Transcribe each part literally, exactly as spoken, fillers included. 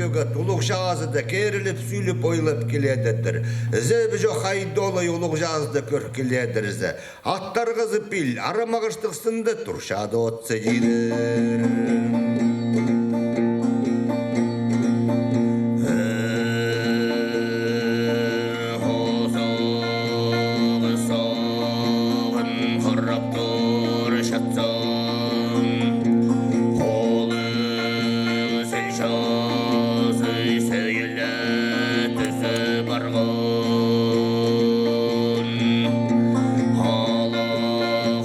Кӧгет улуғ чазыда киріліп, сӱліп, ойлап киледір. Ізебі чох Айдолай улуғ чазыда кӧр киледір зе. Аттарғызып пил, ара мағыштығ сында турчады отсы тидір. Озағы сағын харап турчатсам, холы сыйчазы сӧйле тӱзі парған. Ала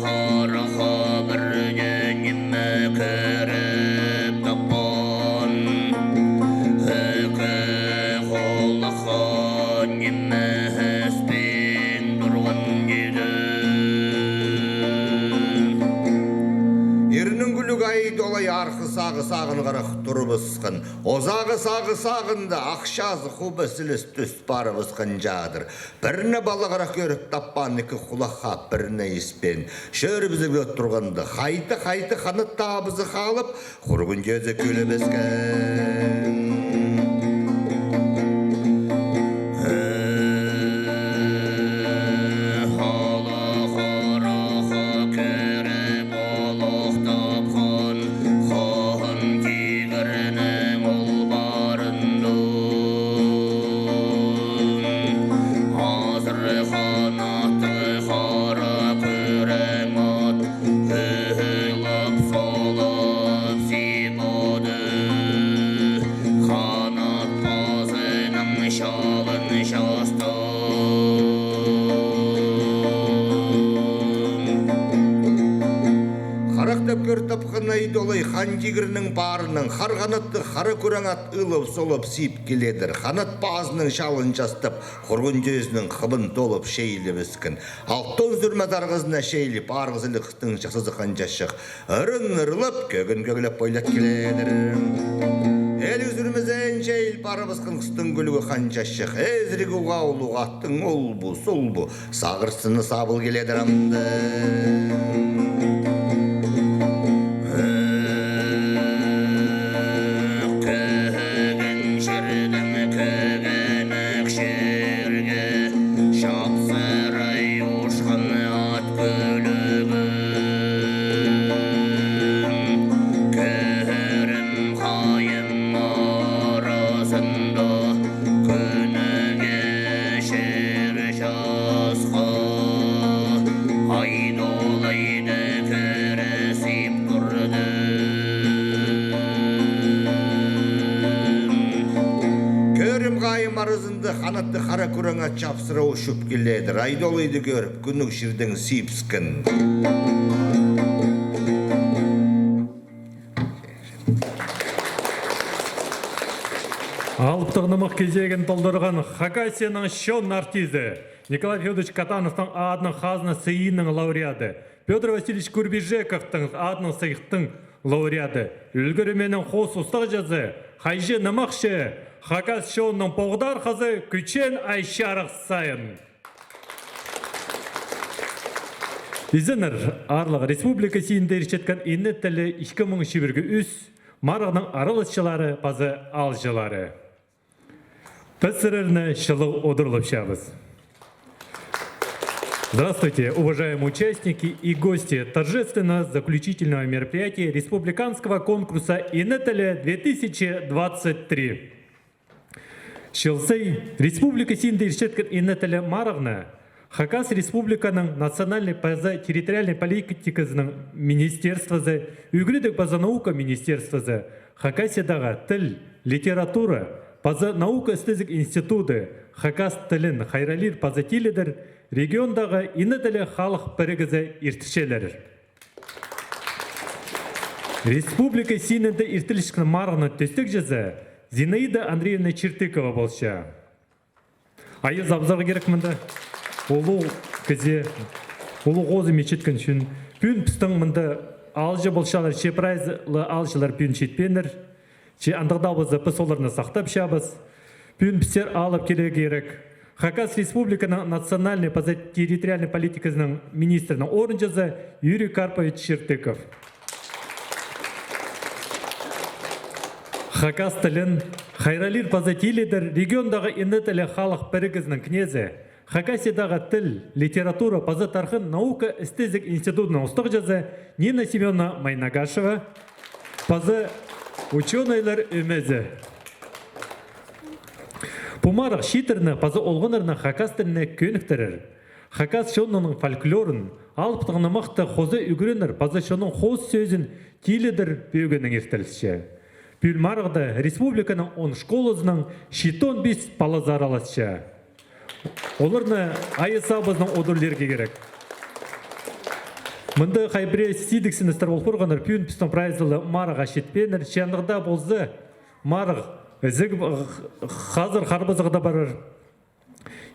харахха пірдее ниме кӧріп таппаан. Ікі холахха ниме іспин турған тидір. Ирнің кӱлӱгі Айдолай арғы сағы сағын харах турыбысхан. Озағы сағы сағында ахчазы хуба сіліс тӱс парыбысхан чадыр. Пірні пала харах кӧріп таппаан, ікі холахха пірні іспин. Чӧрібізіп турғанда, хайты-хайты ханат табызы халып, хурғун тӧзі кӱлібіскен. Ала харахха кіріп олох тапхан хан тигірнің ол парында азыр ханаттығ хара кӱрең ат ылап-солап сибеді. Ханат пазының чалын частым. Харахтап кӧр тапхан Айдолай хан тигірнің парынаң хар ханаттығ хара кӱрең ат ылап-солап сип киледір. Ханат пазының чалын частып, хурғун тӧзінің хыбын толып чейлібіскен. Алтон сӱрме тарғызына чейліп, арғызылығ хыстың чахсызы Хан Чачах ырын ырлап, кӧгін кӧглеп ойлат киледір. Іліг сӱрмезін чейл парыбысхан хыстың кӱлӱгі Хан Чачах. Ізіріг уғаа улуғ аттың олбу-солбу сағырсыны сабыл киледір амды. Кӧген чирдең кӧгенек чирге чапсырай учхан ат кӱлӱгі. Кӧрім хайым аразында кӱнге чир часха Айдолайды кӧрізіп турдым. Кӧрім хайым аразында ханаттығ хара кӱрең ат чапсыра учып киледір. Айдолайды кӧріп, кӱнніг чирдең сибіскен. Алыптығ нымах кизегін толдырған Хакасияның чон артизі Николай Федорович Катановтың адынаң хазна сыйының лауреады, Пётр Васильевич Курбижековтың адынаң сыйыхтың лауреады, ӱлгӱрменің хоос устағҷызы, хайҷы нымахчы, хакас чонның поғдархазы Кӱчен Ай Чарых Сайын. Изеннер, аарлығ республика синінде иртчеткен «Ине тілі» ікі муң чибіргі ӱс марығның араласчылары паза аалҷылары. Піс сірерні чылығ одырлапчабыс. Здравствуйте, уважаемые участники и гости торжественно-заключительного мероприятия республиканского конкурса «Ине тілі две тысячи двадцать три». Чыл сай республика синінде иртчеткен «Ине тілі» марығны Хакас Республиканың национальнай паза территориальнай политиказының министерствозы, ӱгредіг паза наука министерствозы, Хакасиядағы тіл, литература паза наука істезіг институты хакас тілін хайраллир паза тилідер региондағы ине тілі халых пірігізі иртірчелер. Республика синінде иртірілчеткен марығның тӧстегҷізі Зинаида Андреевна Чертыкова полча. Айызын абызарға кирек мында. Улуғ кізі, улуғ хозым итчеткен ӱчӱн. Пӱӱн пістің мында аалҷы полчалар, че прайзы ла аалҷылар пӱӱн читпееннер. Че андағ даа полза, піс оларны сахтапчабыс. Пӱӱн пістер алып килерге кирек Хакас Республиканың национальнай паза территориальнай политиказының министрінің орынҷызы Юрий Карпович Чертыков. Хакас тілін хайраллир паза тилідер региондағы ине тілі халых пірігізінің кнезі, Хакасиядағы тіл, литература паза тархын наука істезіг институдының устағҷызы Нина Семёновна Майнагашева паза учёныйлар ӧмезі. Пу марығ чииттерні паза олғаннарны хакас тіліне кӧніктірер. Хакас чонының фольклорын, алыптығ нымахты хоза ӱгренер паза чонның хоос сӧзін тилідер пӧгіннең иртірілче. Пӱӱл марығда республиканың он школазының читон пис палазы араласча. Оларны айас сабызынаң удурлирға кирек. Мында хай пірее сидіксіністер ол парғаннар, пӱӱн пістің прайзы ла марығға читпееннер, че андағ даа полза, марығ ізіг хазыр харбазығда парар.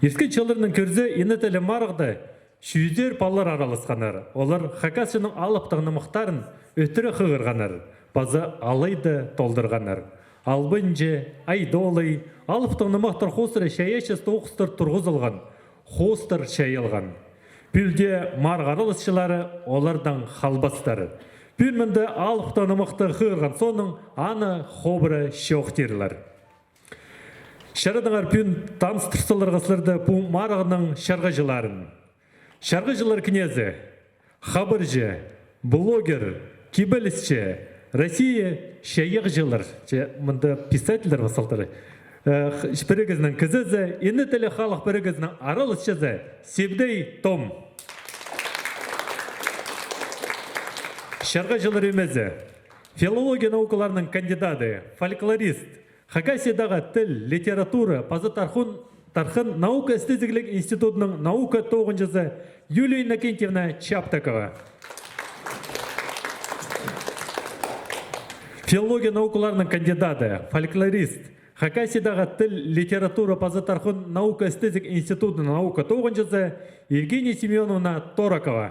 Ирткен чылларнаң кӧрзе, ине тілі марығда чӱзер палалар араласханнар. Олар хакас чонның алыптығ нымахтарын ӧтіре хығырғаннар паза алайды толдырғаннар. Албынҷы, айдолай, алыптығ нымахтар хоостыра чайаачы тоғыстар турғызылған, хоостар чайылған. Пӱӱл дее марығ араласчылары олардаң халбастар. Пӱӱн мында алыптығ нымахты хығырған соонаң аны хобыра чоохтирлар. Чарадыңар пӱӱн таныстыр саларға сірерні пу марығның чарғыҷыларын. Чарғыҷылар кнезі, хабарҷы, блогер, кибелісчі, Россия чайағҷылар, че мында писательлер пазылтыр, э, х-, пірігізінің кізізі, ине тілі халых пірігізінің араласчызы Сибдей Том. Чарғыҷылар ӧмезі, филология наукаларының кандидаты, фольклорист, Хакасиядағы тіл, литература паза тархын, тархын наука істезігліг институдының наука тоғынҷызы Юлия Иннокентьевна Чаптыкова. Филология наукаларының кандидаты, фольклорист, Хакасиядағы тіл, литература паза тархын наука істезіг институдының наука тоғынҷызы Евгения Семёновна Торокова.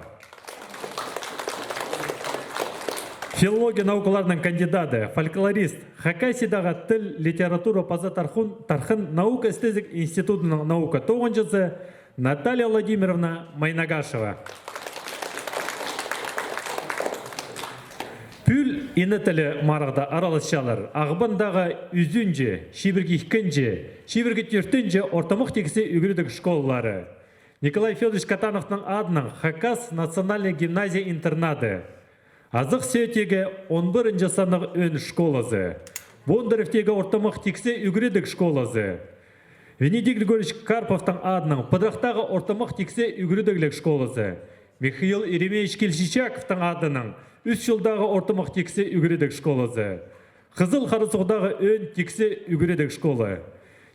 Филология наукаларының кандидаты, фольклорист, Хакасиядағы тіл, литература паза тархын, тархын наука істезіг институдының наука тоғынҷызы Наталья Владимировна Майнагашева. Пӱӱл ине тілі марығда араласчалар Ағбандағы ӱзінҷі, чибіргі ікінҷі, чибіргі тӧртінҷі ортымах тиксі ӱгредіг школалары, Николай Фёдорович Катановтың адынаң Хакас национальный гимназия-интернаты, Азах Сӧӧттегі он пірінҷі саннығ ӧӧн школазы, Бондаревтегі ортымах тиксі ӱгредіг школазы, Венедикт Григорьевич Карповтың адынаң Пыдырахтағы ортымах тиксі ӱгредігліг школазы, Михаил Еремеевич Кильчичаковтың адынаң Ӱс Чулдағы ортымах тиксі ӱгредіг школазы, Хызыл Харасуғдағы ӧӧн тиксі ӱгредіг школа,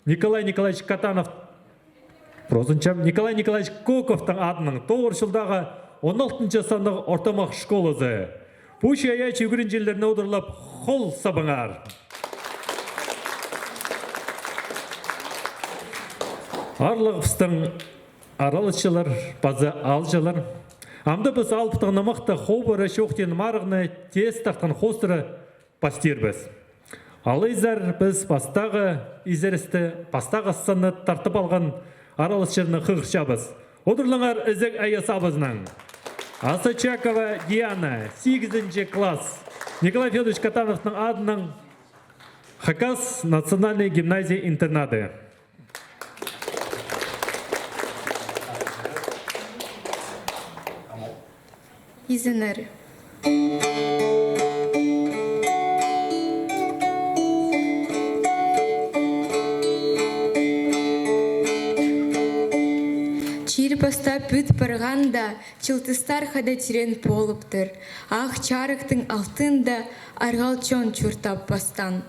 Николай Николаевич Катанов, прозынчам, Николай Николаевич Коковтың адынаң Тоғыр Чулдағы он алтынҷы саннығ ортымах школазы. Пу чайаачы ӱгренҷілерні удурлап хол сабыңар. Аарлығ пістің араласчылар паза аалҷылар. Амды піс алыптығ нымахты хобыра чоохтирға марығны тес тартхан хоостыра пастирбіс. Алай сар піс пастағы изерісті, пастағы сынны тартып алған араласчыларны хығырчабыс. Удурлаңар ізіг айас сабызынаң. Асачакова Диана, сигізінҷі класс. Николай Фёдорович Катановтың адынаң Хакас национальный гимназия-интернаты. Изеннер. Чир пастап пӱт парғанда, чылтыстар хада тиреен полыптыр. Ах чарыхтың алтында арғал чон чуртап пастаан.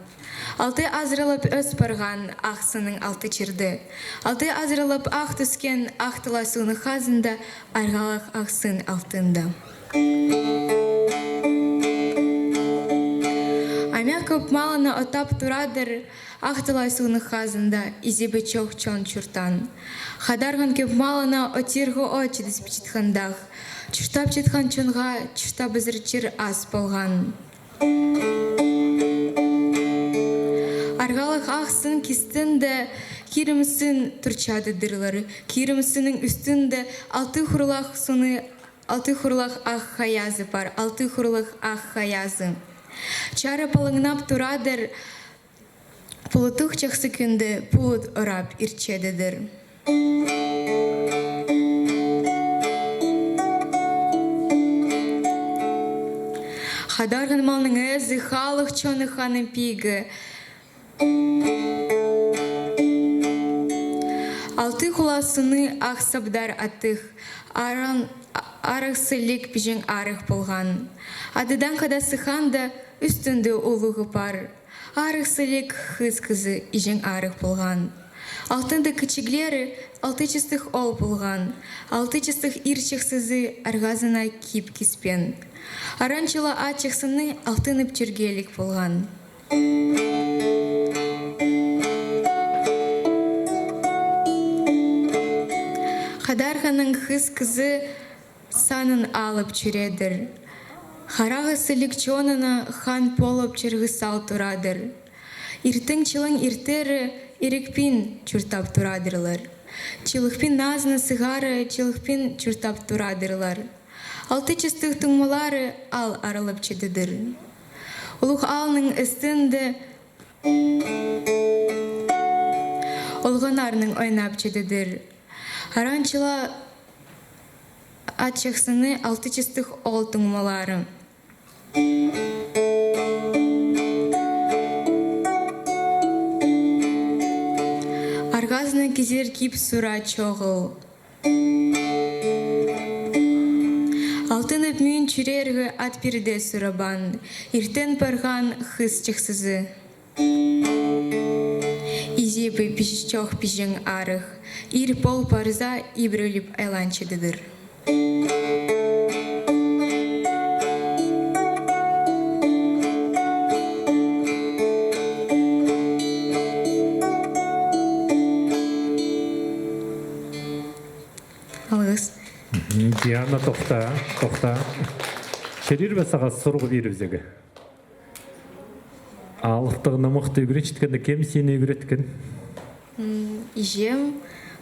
Алты азыралып ӧс парған Ах сынның алты чирде. Алты азыралып ах тӱскен Ах Талай сууның хазында арғалығ Ах сын алтында. Амях кӧп малына отап турадыр Ах Талай сууның хазында изебі чох чон чуртаан. Хадарған кӧп малына отирға от читіспин чатхандағ. Чуртап чатхан чонға чуртабызар чир ас полған. Арғалығ Ах сын кистінде кирім сын турчадыр дырлары. Кирім сынның ӱстӱнде алты хурлах суны, алты хурлах ах хайазы пар, алты хурлах ах хайазы. Чарып алаңнап турадыр Пулуттығ чахсы кӱнде пулут орап иртчедідір. Хадарған малның ээзі, халых чоны ханның пигі. Алты хулас сыны ах сабдар аттығ, аран-, арығ сіліг пиҷең арығ полған. Адыдаң хада сыхханда, ӱстӱнде улуғы пар. Арығ сіліг хыс кізі иҷең арығ полған. Алтында кічіглері алты частығ оол полған. Алты частығ ир чахсызы арғазына кип киспеен. Аран чыла ат чахсыны алтынып чӧргелік полған. Хадарғанның хыс кізі санын алып чӧредір. Харағы сіліг чонына хан полып чарғысал турадыр. Иртең чылың иртері ирікпин чуртап турадырлар. Чылығпин назыны сығара чылығпин чуртап турадырлар. Алты частығ туңмалары ал аралап чедідір. Улуғ алның істінде олғаннарның ойнап чедідір. Аран чыла ат чахсыны алты частығ оол туңмалары. Арғазына кизер кип сура чоғыл. Алтынып мин чӧрерге ат пирде сурабаан, иртен парған хыс чахсызы. Изебі пиҷ-, чох пиҷең арығ, ир пол парза, ибіріліп айланчадыдыр. Алғыс. Мгм. Диана, тохта, тохта. Чарир ба сағаа сурығ пирібізерге? Алыптығ нымахты ӱгренчеткенде кем сині ӱгреткен? М, иҷем,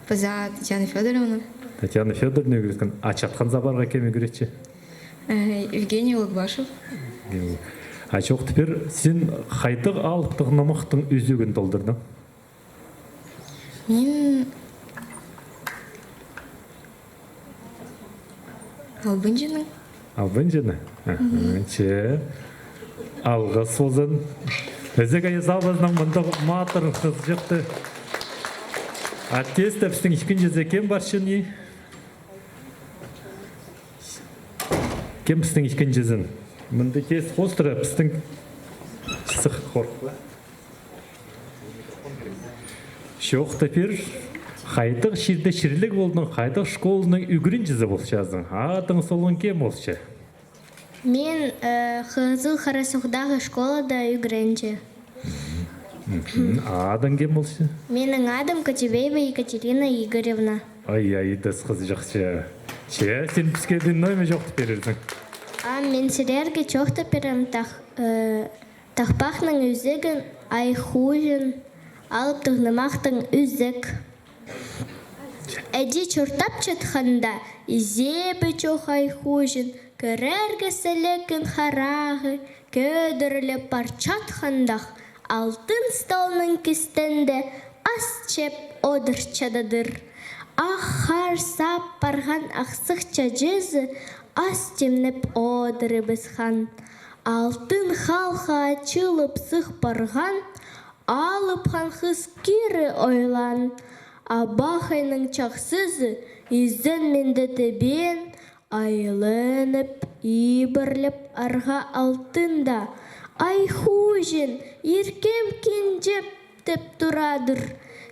паза Татьяна Фёдоровна. Татьяна Фёдоровна ӱгреткен. А чатхан сабарға кем ӱгретче? Э, Евгений Улугбашев. Евгений. А чоохтап пир, син хайдағ алыптығ нымахтың ӱзігін толдырдың? Мин албынҷыны. Албынҷыны? Аха, че. Алғыс ползын. Ізіг айа салбазынаң мындағ матыр хызыҷахты. А тесте пістің ікінҷізі кем парча ни? Кем пістің ікінҷізін? Мында тест хоостыра пістің сых хорых. Чоохтап пир, хайдағ чирде чирліг полдың, хайдағ школаның ӱгренҷізі полчазың? Адың-солың кем полча? Мин, э, Хызыл Харасухтағы школада ӱгренчем. Мгм. А адаң кем полча? Минің адым Котебеева Екатерина Игоревна. Ай, ай, дас хызыҷах че. Че, син піске диннойма чоохтап пирерзің? А мин сірерге чоохтап пирем тах-, э, тахпахның ӱзігін, ай хуҷин, алыптығ нымахтың ӱзік. Іди чуртап чатханда, изебі чох ай хуҷин, кірерге сілігін харағы, кӧдіріліп парчатхандах, алтын столның кистінде ас чеп одырчададыр. Ах хар сап парған ахсых чаҷазы ас тимнеп одырыбысхан. Алтын халха чылып сых парған, Алып Хан хыс кире ойлаан, Абахайның чахсызы изен-минді тібеен, айланып, ибірлеп арға алтында. Ай хуҷин, иркем кинҷеп тіп турадыр.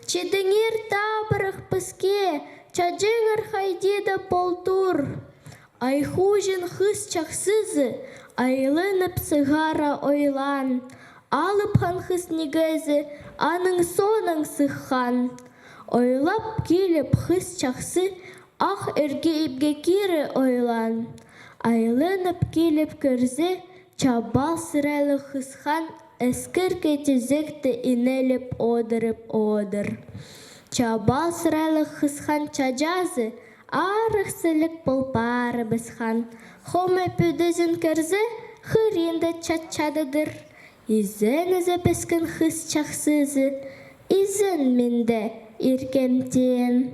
Чидіңер табырах піске, чаҷаңар хайди даа полтыр. Ай хуҷин хыс чахсызы айланып сығара ойлаан. Алып Хан хыс нигезі аның соонаң сыххан. Ойлап киліп хыс чахсы ах ӧрге ибге кире ойлаан. Айланып киліп кӧрзе, Чабал сырайлығ Хыс Хан іскерке тизекте инелеп одырып одыр. Чабал сырайлығ Хыс Хан чаҷазы арығ сіліг пол парыбысхан. Хомай пӱдізін кӧрзе, хыринда чатчададыр. Изен ізебіскен хыс чахсызы, изен минде, иркем, теен.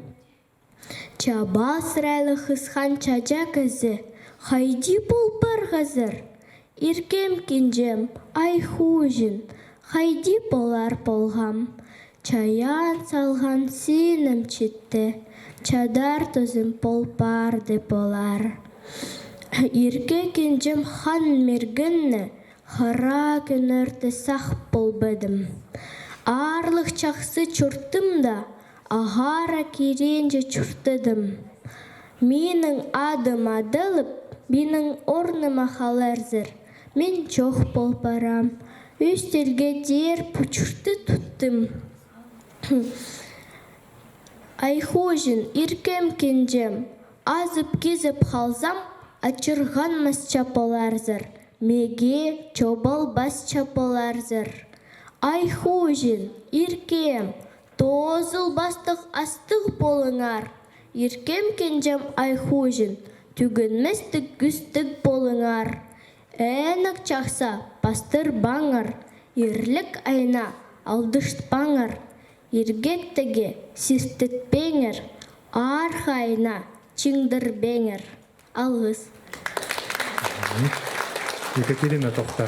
Чаба сырайлығ Хысхан Чаҷа кізі, хайди пол парғазар? Иркем кинҷем, Ай Хуҷин, хайди полар полғам? Чайаан салған синім читті, чадар тузым пол парды полар. Ирке кинҷем Хан Миргенні, хара кӱннерде сах полбадым. Аарлығ чахсы чуртымда ағаа киринҷе чуртадым. Минің адым адалып, минің орныма халарзар, мин чох пол парам. Ӱстелге тир пу чуртты туттым. Ай Хуҷин, иркем кинҷем, азып-кизіп халзам, ачырғанмасча поларзар, меге чобалбасча поларзар. Ай Хуҷин, иркем, тоозылбастығ астығ полыңар. Иркем кинҷем Ай Хуҷин, тӱгенместіг кӱстіг полыңар. Ээнек чахса пастырбаңар, ирлік айна алдыштпаңар, иргектігі сиртетпеңер, арғы айна чиңдірбеңер. Алғыс. Екатерина, тохта.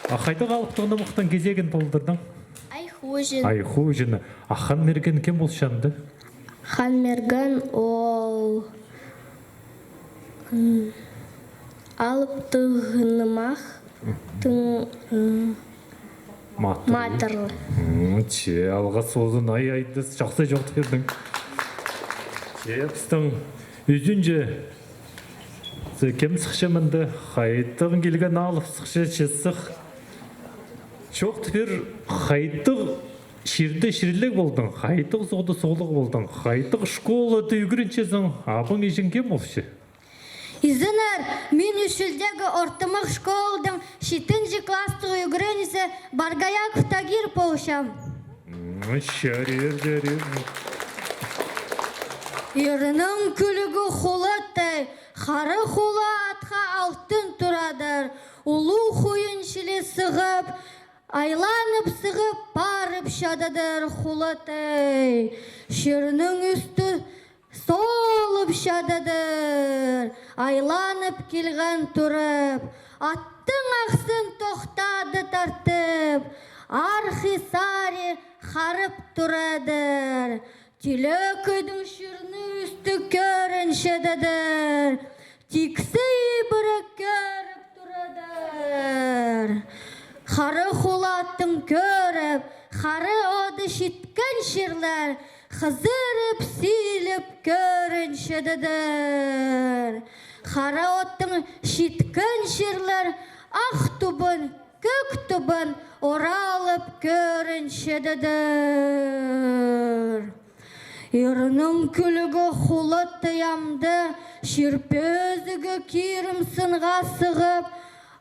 А хайдағ алыптығ нымахтың кизегін толдырдың? Ай Хуҷин. Ай Хуҷин. А Хан Мирген кем полча анда? Хан Мирген ол, м, алыптығ нымахтың, м, матырлы. Матырлы. М, че, алғыс ползын, ай, Айдыс, чахсы чоохтап пирдің. Че, пістің ӱзінҷі, кем сыхча мында, хайдағ килген алып сыхча, че сых. Чоохтап пир, хайдағ чирде чирліг полдың, хайдағ суғда суғлығ полдың, хайдағ школада ӱгренчезің, абың-іҷең кем полча? Изеннер, мин Ӱс Чӱлдегі ортымах школадың читінҷі класстығ ӱгренізі Баргаяков Тагир полчам. М, чарир, чарир. Ирнің кӱлігі хулаттай, хара хула атха алтын турадыр, улуғ хойын чіли сығып, айланып сығып парып чададыр хулаттай. Чирнің ӱстӱ солып чададыр, айланып килген турып, аттың ахсын тохтады тартып, арғы сари харып турадыр. Тилекейдің чирні ӱстӱ кӧрінчедедір, тиксі ибіре кӧріп турадыр. Хара хулаттың кӧріп, хара оды читкен чирлер хызырып-силіп кӧрінчедедір. Хара оттың читкен чирлер ах тубын, кӧк тубын оралып кӧрінчедедір. Ирнің кӱлігі хулаттай амды чир пӧзігі кирім сынға сығып,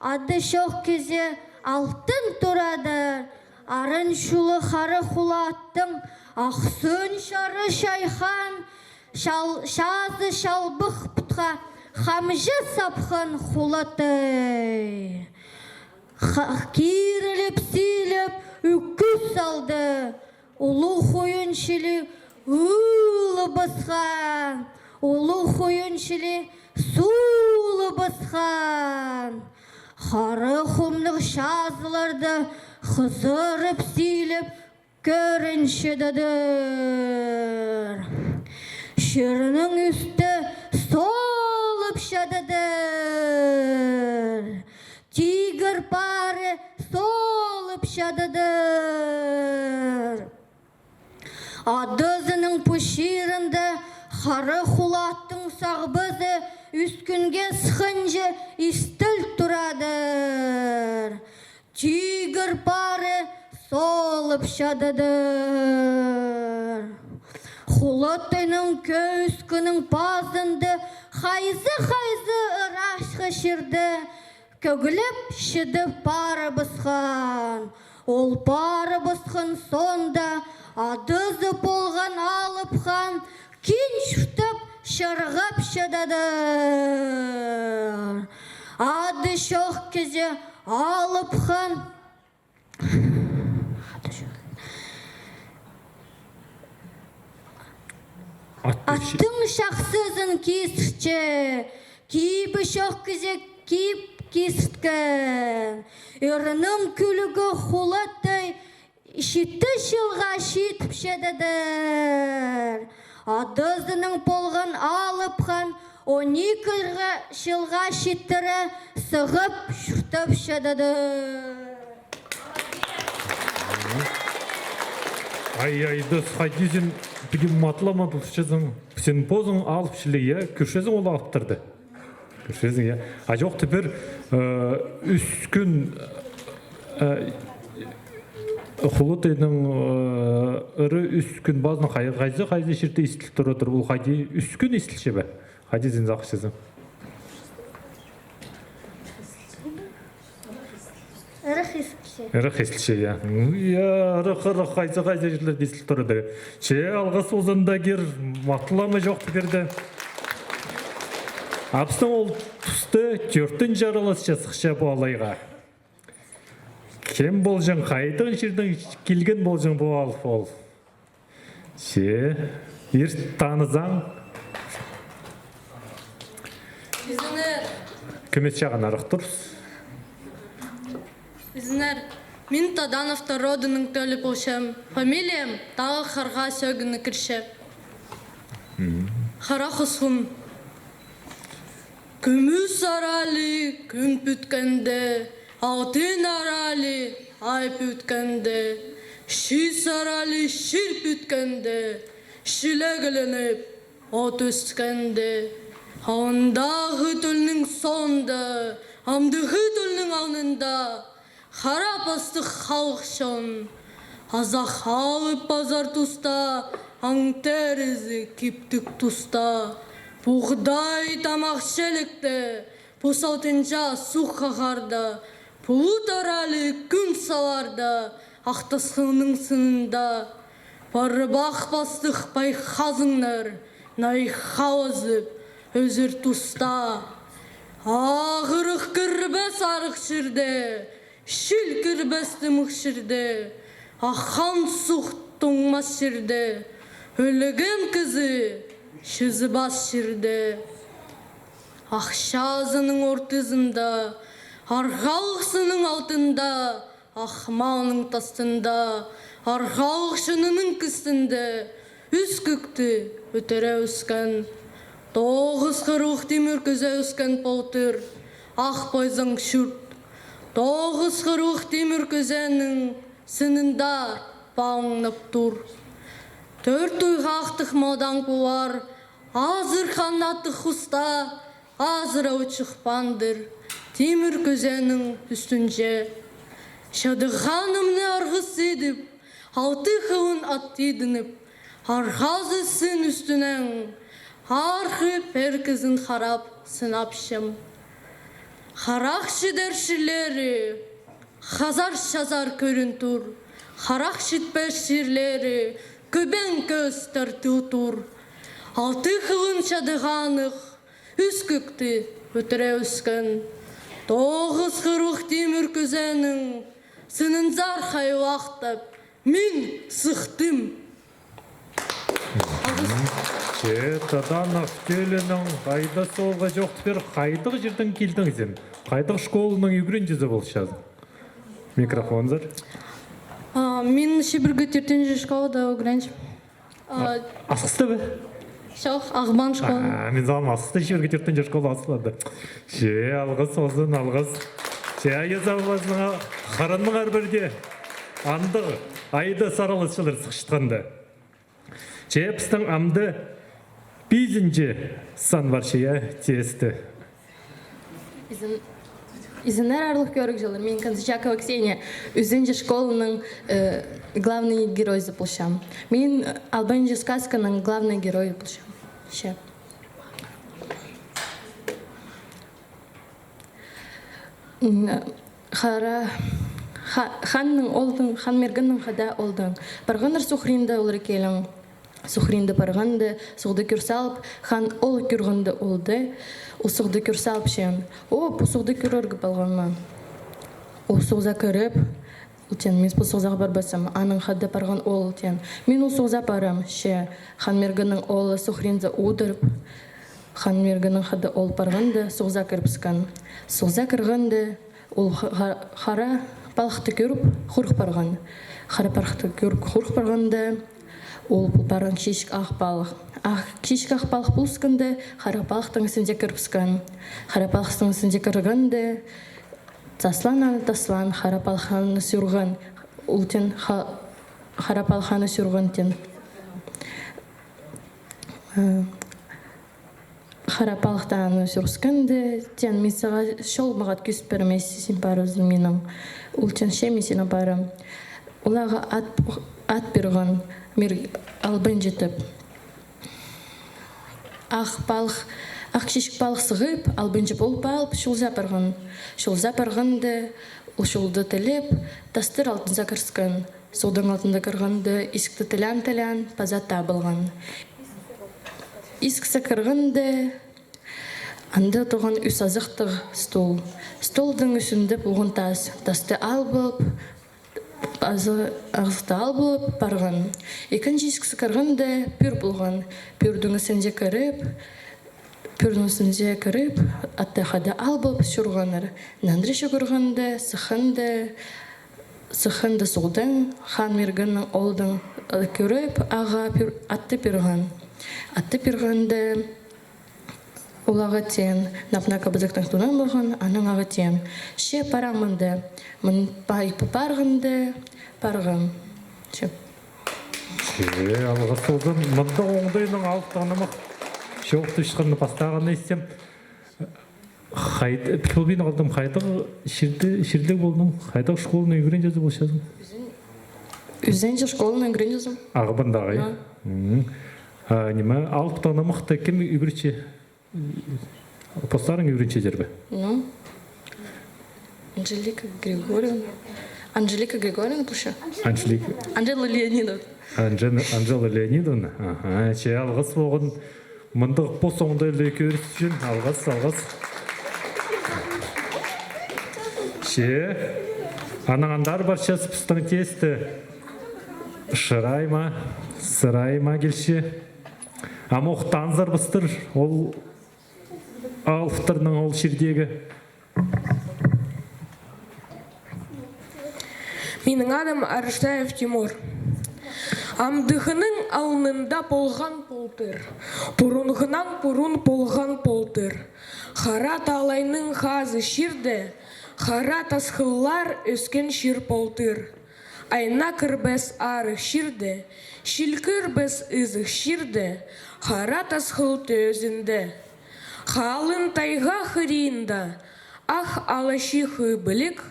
ады чох кізі алтын турадыр. Арын чулы хара хулаттың ахсын чары чайхан, чал-, чазы чалбых путха хамҷы сапхан хулаттай. Ха-, киріліп-силіп ӱкӱс салды. Улуғ хойын чіли ылыбысхан, улуғ хойын чіли сулыбысхан. Хара хумнығ чазыларда хызырып-силіп кӧрінчедедір. Чирнің ӱстӱ солып чададыр. Тигір пары солып чададыр. Адызының пу чирінде хара хулаттың сағбызы ӱс кӱнге сыхханҷа истіл турадыр. Тигір пары солып чададыр. Хулаттайның кӧӧскінің пазында хайзы-хайзы ырашхы чирде кӧглеп чідіп парыбысхан. Ол парыбысхан соонда адызы полған Алып Хан кин чуртап чырғап чададыр. Ады чох кізі Алып Хан Тың чахсызын кизіртче, кибі чох кізі кип кизірткен. Ӧрінің кӱлігі хулаттай читі чылға читіп чедедір. Адазының полған алып хан он ікі чылға читіре сығып чуртап чедедір. Ай, Айдас, хайди син піди матыла-матыла чазың? Син позың алып чіли, я? Кӧрчезің ол алыптарды? Кӧрчезің, я? А чох, тепер, э, ӱс кӱн, э, хулатайның, э, ыры ӱс кӱн пазынаң хай-, хайзы, хайзы чирде истіл турадыр? Ол хайди, ӱс кӱн истілче бе? Хайди син сағынчазың? Ырах истілче. Ырах истілче, я. Ну, я, ырах, ырах, хайзы, хайзы чирлерде истіл турадыр. Че, алғыс, озанда кир, матылама чох тіпче. Абыстың ол туста тӧртінҷі араласча сыхча пу алайға. Кем полҷаң, хайдағ чирдең килген полҷаң пу алып ол? Че, ир танызаң. Изеннер. Кӧмес чағын арах турыс. Изеннер. Мин Таданов родының тӧлі полчам. Фамилиям тағы харға сӧгіні кірче. Мгм. Хара хусхун. Кӱмӱс аралығ кӱн пӱткенде, алтын аралығ ай пӱткенде, чис аралығ чир пӱткенде, чилегленіп от ӧскенде, алындағы тӧлнің соонда, амдығы тӧлнің алнында, хара пастығ халых чон азах алып пазар туста, аң терізі киптіг туста, пуғдай тамах чилікте, пу салтынҷа суғ ағарда, пулут аралығ кӱн саларда, ах тасхылның сынында, парыбах пастығ пай хазыңнар най халазып ӧзер туста. Ағырых кірбес арығ чирде, чил кірбес тымығ чирде, аххан суғ тоңмас чирде, ӧлген кізі чызыбас чирде. Ах чазының ортызында, арғалығ сынның алтында, ах малның тастында, арғалығ чонының кістінде, ӱс кӧкті ӧтіре ӧскен, тоғыс хырлығ тимір кӱзе ӧскен полтыр ах пойзаң чурт. Тоғыс хырлығ тимір кӱзенің сынында палыңнап тур. Тӧрт уйғахтығ малдаң полар азыр ханаттығ хуста, азыра учух пандыр тимір кӱзенің ӱстӱнҷе. Чадығанымны арғыс идіп, алты хылын ат тидініп, арғазы сын ӱстӱнең арғы пеер кізін харап сынапчам. Харах читер чирлері хазар-чазар кӧрін тур, харах читпес чирлері кӧбең кӧс тартыл тур. Алты хылын чадығанығ ӱс кӧкті ӧтіре ӧскен, тоғыс хырлығ тимір кӱзенің сынынзар хайлахтап, мин сыхтым. Че, Таданов тӧлінің Айдас оолға чоохтап пир, хайдағ чирдең килдің син? Хайдағ школаның ӱгренҷізі полчазың? Микрофонзар. А, мин Чибіргі тӧртінҷі школада ӱгренчем. А, Асхыста ба? Чох, Ағбан школа. А, мин сағам Асхыста Чибіргі тӧртінҷі школа асылады. Че, алғыс, озын алғыс. Че, айаза алғызыңа, харанныңар пірде. Андағ Айдас араласчылар сыхчатханда. Че, пістің амды пизінҷі сан парча, я, тесті. Изен-, изеннер, аарлығ кӧрігҷілер, мин Канзычакова Ксения, ӱзінҷі школаның, э, главный геройзы полчам. Мин, э, «Албанҷы» сказканың главный геройы полчам. Че. М, хара, ха-, ханның оолдың, хан Миргеннің хада оолдың. Парғаннар суғ хыринда олар ікӧлең. Суғ хыринда парғанда, суғда кӱр салып, хан ол кӱргенде оолды, ол суғда кӱр салып чыын. О, пу суғда кӱрерге полған ма. Ол суғза кіріп, Ол теен, мин пу суғзағы парбассам, анаң хада парған ол, теен. Мин ол суғза парам, че Хан Миргеннің оолы сухринза удурып, Хан Миргеннің хада ол парғанда, суғза кірібіскен. Суғза кіргенде, ол ха-, ха-, хара палыхты кӧріп, хурых парған. Хара палыхты кӧріп, хурых парғанда, ол пу парған кічіҷек ах палых. Ах, кічіҷек ах палых полысханда, хара палыхтың ізінде кірібіскен. Хара палыхтың ізінде кіргенде, таслаан аны, таслаан, хара палых аны сӱрген. Ол теен ха-, хара палых аны сӱрген, теен. Э, хара палыхты аны сӱріскенде, теен, мин сағаа чол мағат кӧзіт пирем, син парыбызың минең. Ол теен, че мин синең парам. Оларға ат, ат пирген, мир албан читіп. Ах палых, ах кічіҷек палых сығып, албан чіп ол палып, чолза парған. Чолза парғанда, ол чолды тілеп, тастар алтынза кіріскен. Суғдаң алтында кіргенде, исікті тілеен-тілеен, паза табылған. Исіксі кіргенде, анда турған ӱс азахтығ стол. Столдың ӱстӱнде полған тас. Тасты алып, азы-, азахты алып парған. Ікінҷі исіксі кіргенде, пӱӱр полған. Пӱӱрдің ізінде кіріп, пӱӱрдің ізінде кіріп, атты хада алып, чӧргеннер. Нандыра чӱгӱргенде, сыхханда, сыхханда суғдаң, Хан Миргеннің оолын, э, кӧріп, ағаа пӱӱр-, атты пирген. Атты пиргенде, ол ағаа теен, нап-на кабызыхтаң тунанмаған, анаң ағаа теен: че парам мында, мин пай пу парғанда парғам. Че. Че, алғыс ползын, мында оңдайнаң алыптығ нымах чоохтапчатханны пастағынаң истем. Хайд-, пілбин халдым, хайдағ чирде, чирде полдың, хайдағ школаны ӱгренчезің полчазың? Ӱзенҷі школаны ӱгренчезім. Ағбандағы, я? А. Мгм. А, ниме, алыптығ нымахты кем ӱгретче? Постарың ӱгренчезер бе? Ну, Анжелика Григорьевна. Анжелика Григорьевна полча. Анжелика. Анжела Леонидовна. Анжен-, Анжела Леонидовна. Аха, че, алғыс полған. Мындағ пос оңдайлығ кӧріс ӱчӱн алғыс, алғыс. Че, анаң андар парчабыс, пістің тесті. Шырайма, сырайма килче. Ам ох танызарбыстыр ол алыптарнаң ол чирдегі. Минің адым Арыштаев Тимур. Амдығының алнында полған полтыр, пурунғынаң пурун полған полтыр. Хара талайның хазы чирде, хара тасхыллар ӧскен чир полтыр. Айна кірбес арығ чирде, чил кірбес ызых чирде, хара тасхыл тӧзінде. Халын тайға хыринда, ах алачи хыбылик,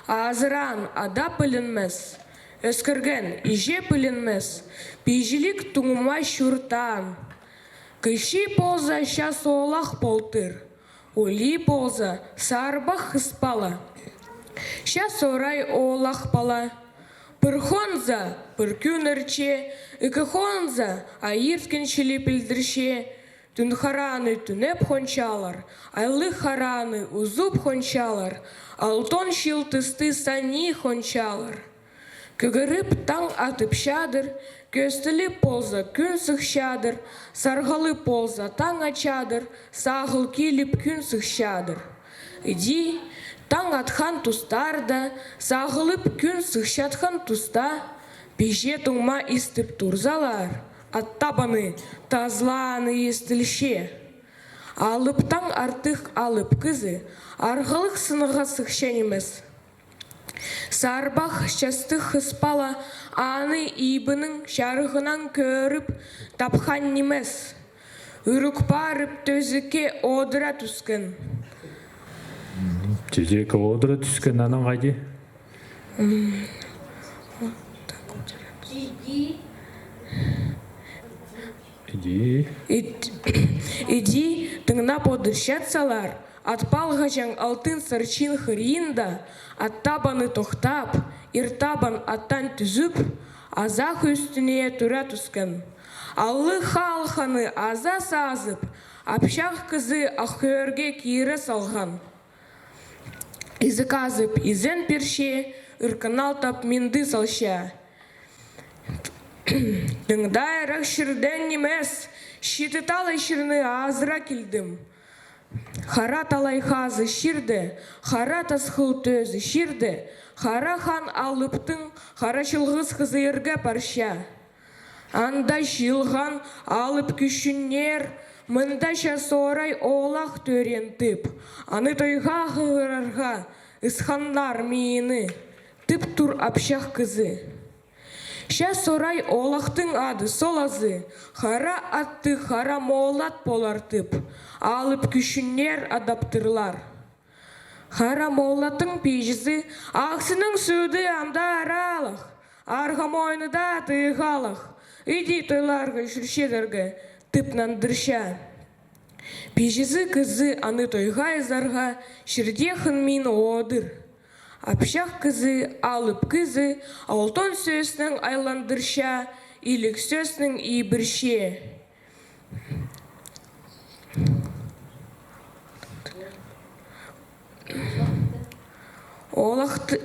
азыраан ада пілінмес, ӧскірген иҷе пілінмес, пиҷілік туңма чуртаан. Кічіг полза час оолах полтыр, улуғ полза сарбах хыс пала. Час орай оолах пала. Пір хонза пір кӱн иртче, ікі хонза ай ирткен чіли пілдірче. Тӱн хараны тӱнеп хончалар, айлығ хараны узуп хончалар, алтон чылтысты санай хончалар. Кӧгеріп таң атып чадыр, кӧстіліп полза кӱн сых чадыр, сарғалып полза таң ачадыр, сағыл киліп кӱн сых чадыр. Іди, таң атхан тустарда, сағылып кӱн сых чатхан туста, пиҷе туңма истіп турзалар, ат табаны, тазлааны истілче. Алыптаң артых алып кізі арғалығ сынға сыхча нимес. Сарбах частығ хыс пала аны ибінің чарығынаң кӧріп тапхан нимес. Ӱрік парып тӧзекке одыра тӱскен. Тӧзекке одыра тӱскен, анаң хайди? М. Іди. Ид-, іди, тыңнап одырчатсалар, ат палғаҷаң алтын сарчын хыринда, ат табаны тохтап, ир табан аттаң тӱзіп, азах ӱстӱне тура тӱскен. Аллығ халханы аза сазып, апчах кізі ах ӧрге кире салған. Изі казып, изен пирче, ырғаналдап минді салча. Тыңдайрах чирдең нимес, читі талай чирні азыра килдім. Хара талай хазы чирде, хара тасхыл тӧзі чирде, хара хан алыптың хара чылғыс хызы ирге парча. Анда чыылған алып кӱчӱннер, мында час орай оолах тӧреен тіп, аны тойға хығырарға ысханнар мині, тіп тур апчах кізі. Час орай оолахтың ады Солазы, хара атты хара молат полар тіп, алып кӱчӱннер адаптырлар. Хара молаттың пиҷізі: «Ахсының сӱді анда аралах, арғамойны даа тыйғалах, иди тойларға чӧрчелерге», — тіп нандырча. Пиҷізі кізі аны тойға ызарға чирде хынмин одыр. Апчах кізі, алып кізі алтон сӧснең айландырча, иліг сӧснең ибірче. Оолахты,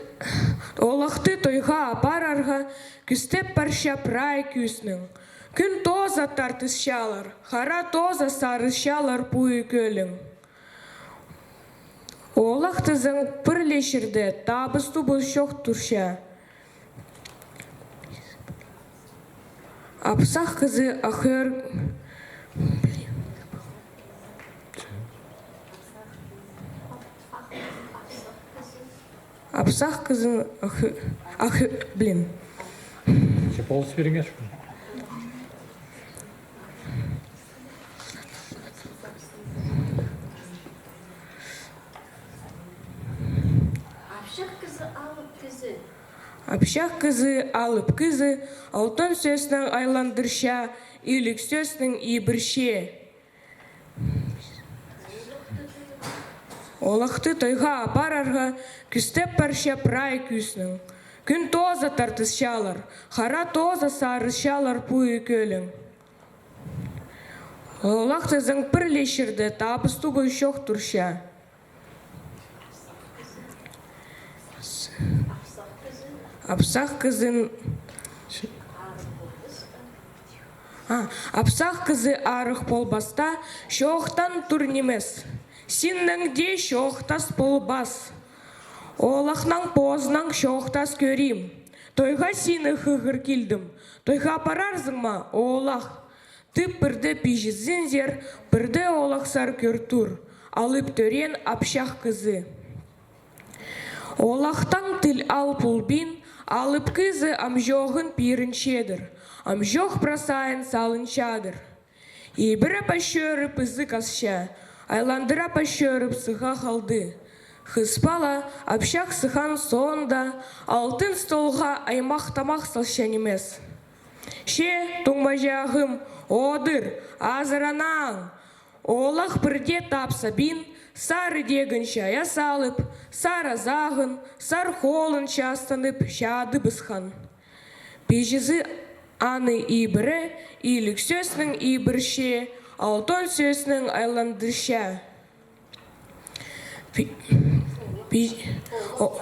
оолахты тойға апарарға кӱстеп парча прай кӱснің. Кӱн тооза тартысчалар, хара тооза сарысчалар пу ӧӧлең. Оолахтазың пір ле чирде табыс-тубыс чох турча. Апсах кізі ахыр. Апсах кізі ахы-, ахы-, блин. Че полыс беріңерші. Апчах кізі, алып кізі. Апчах кізі, алып кізі алтон сӧснең айландырча, иліг сӧснең ибірче. Оолахты тойға апарарға кӱстеп парча прай кӱснің. Кӱн тооза тартысчалар, хара тооза сарысчалар пу ӧӧлең. Оолахтазың пір ле чирде табыс-тубыс чох турча. Апсах кізін, а, апсах кізі арығ полбаста, чоохтан тур нимес. Синнең дее чоохтас полбас. Оолахнаң позынаң чоохтас кӧрим. Тойға сині хығыр килдім. Тойға парарзың ма, оолах? Тіп пірде пиҷізінзер, пірде оолахсар кӧр тур алып тӧреен апчах кізі. Оолахтаң тіл ал полбин, алып кізі амҷоғын пирінчедір, амҷох прасайын салынчадыр. Ибіре пас чӧріп ызы касча, айландыра пас чӧріп сыға халды. Хыс пала апчах сыххан соонда алтын столға аймах-тамах салча нимес. Че, туңмаҷағым, одыр, азыраннаң. Оолах пірде тап сабин, сар идегін чайа салып, сар азағын, сар холын частанып, чадыбысхан. Пиҷізі аны ибіре, иліг сӧснең ибірче, алтон сӧснең айландырча. Пи-, пи-, о-,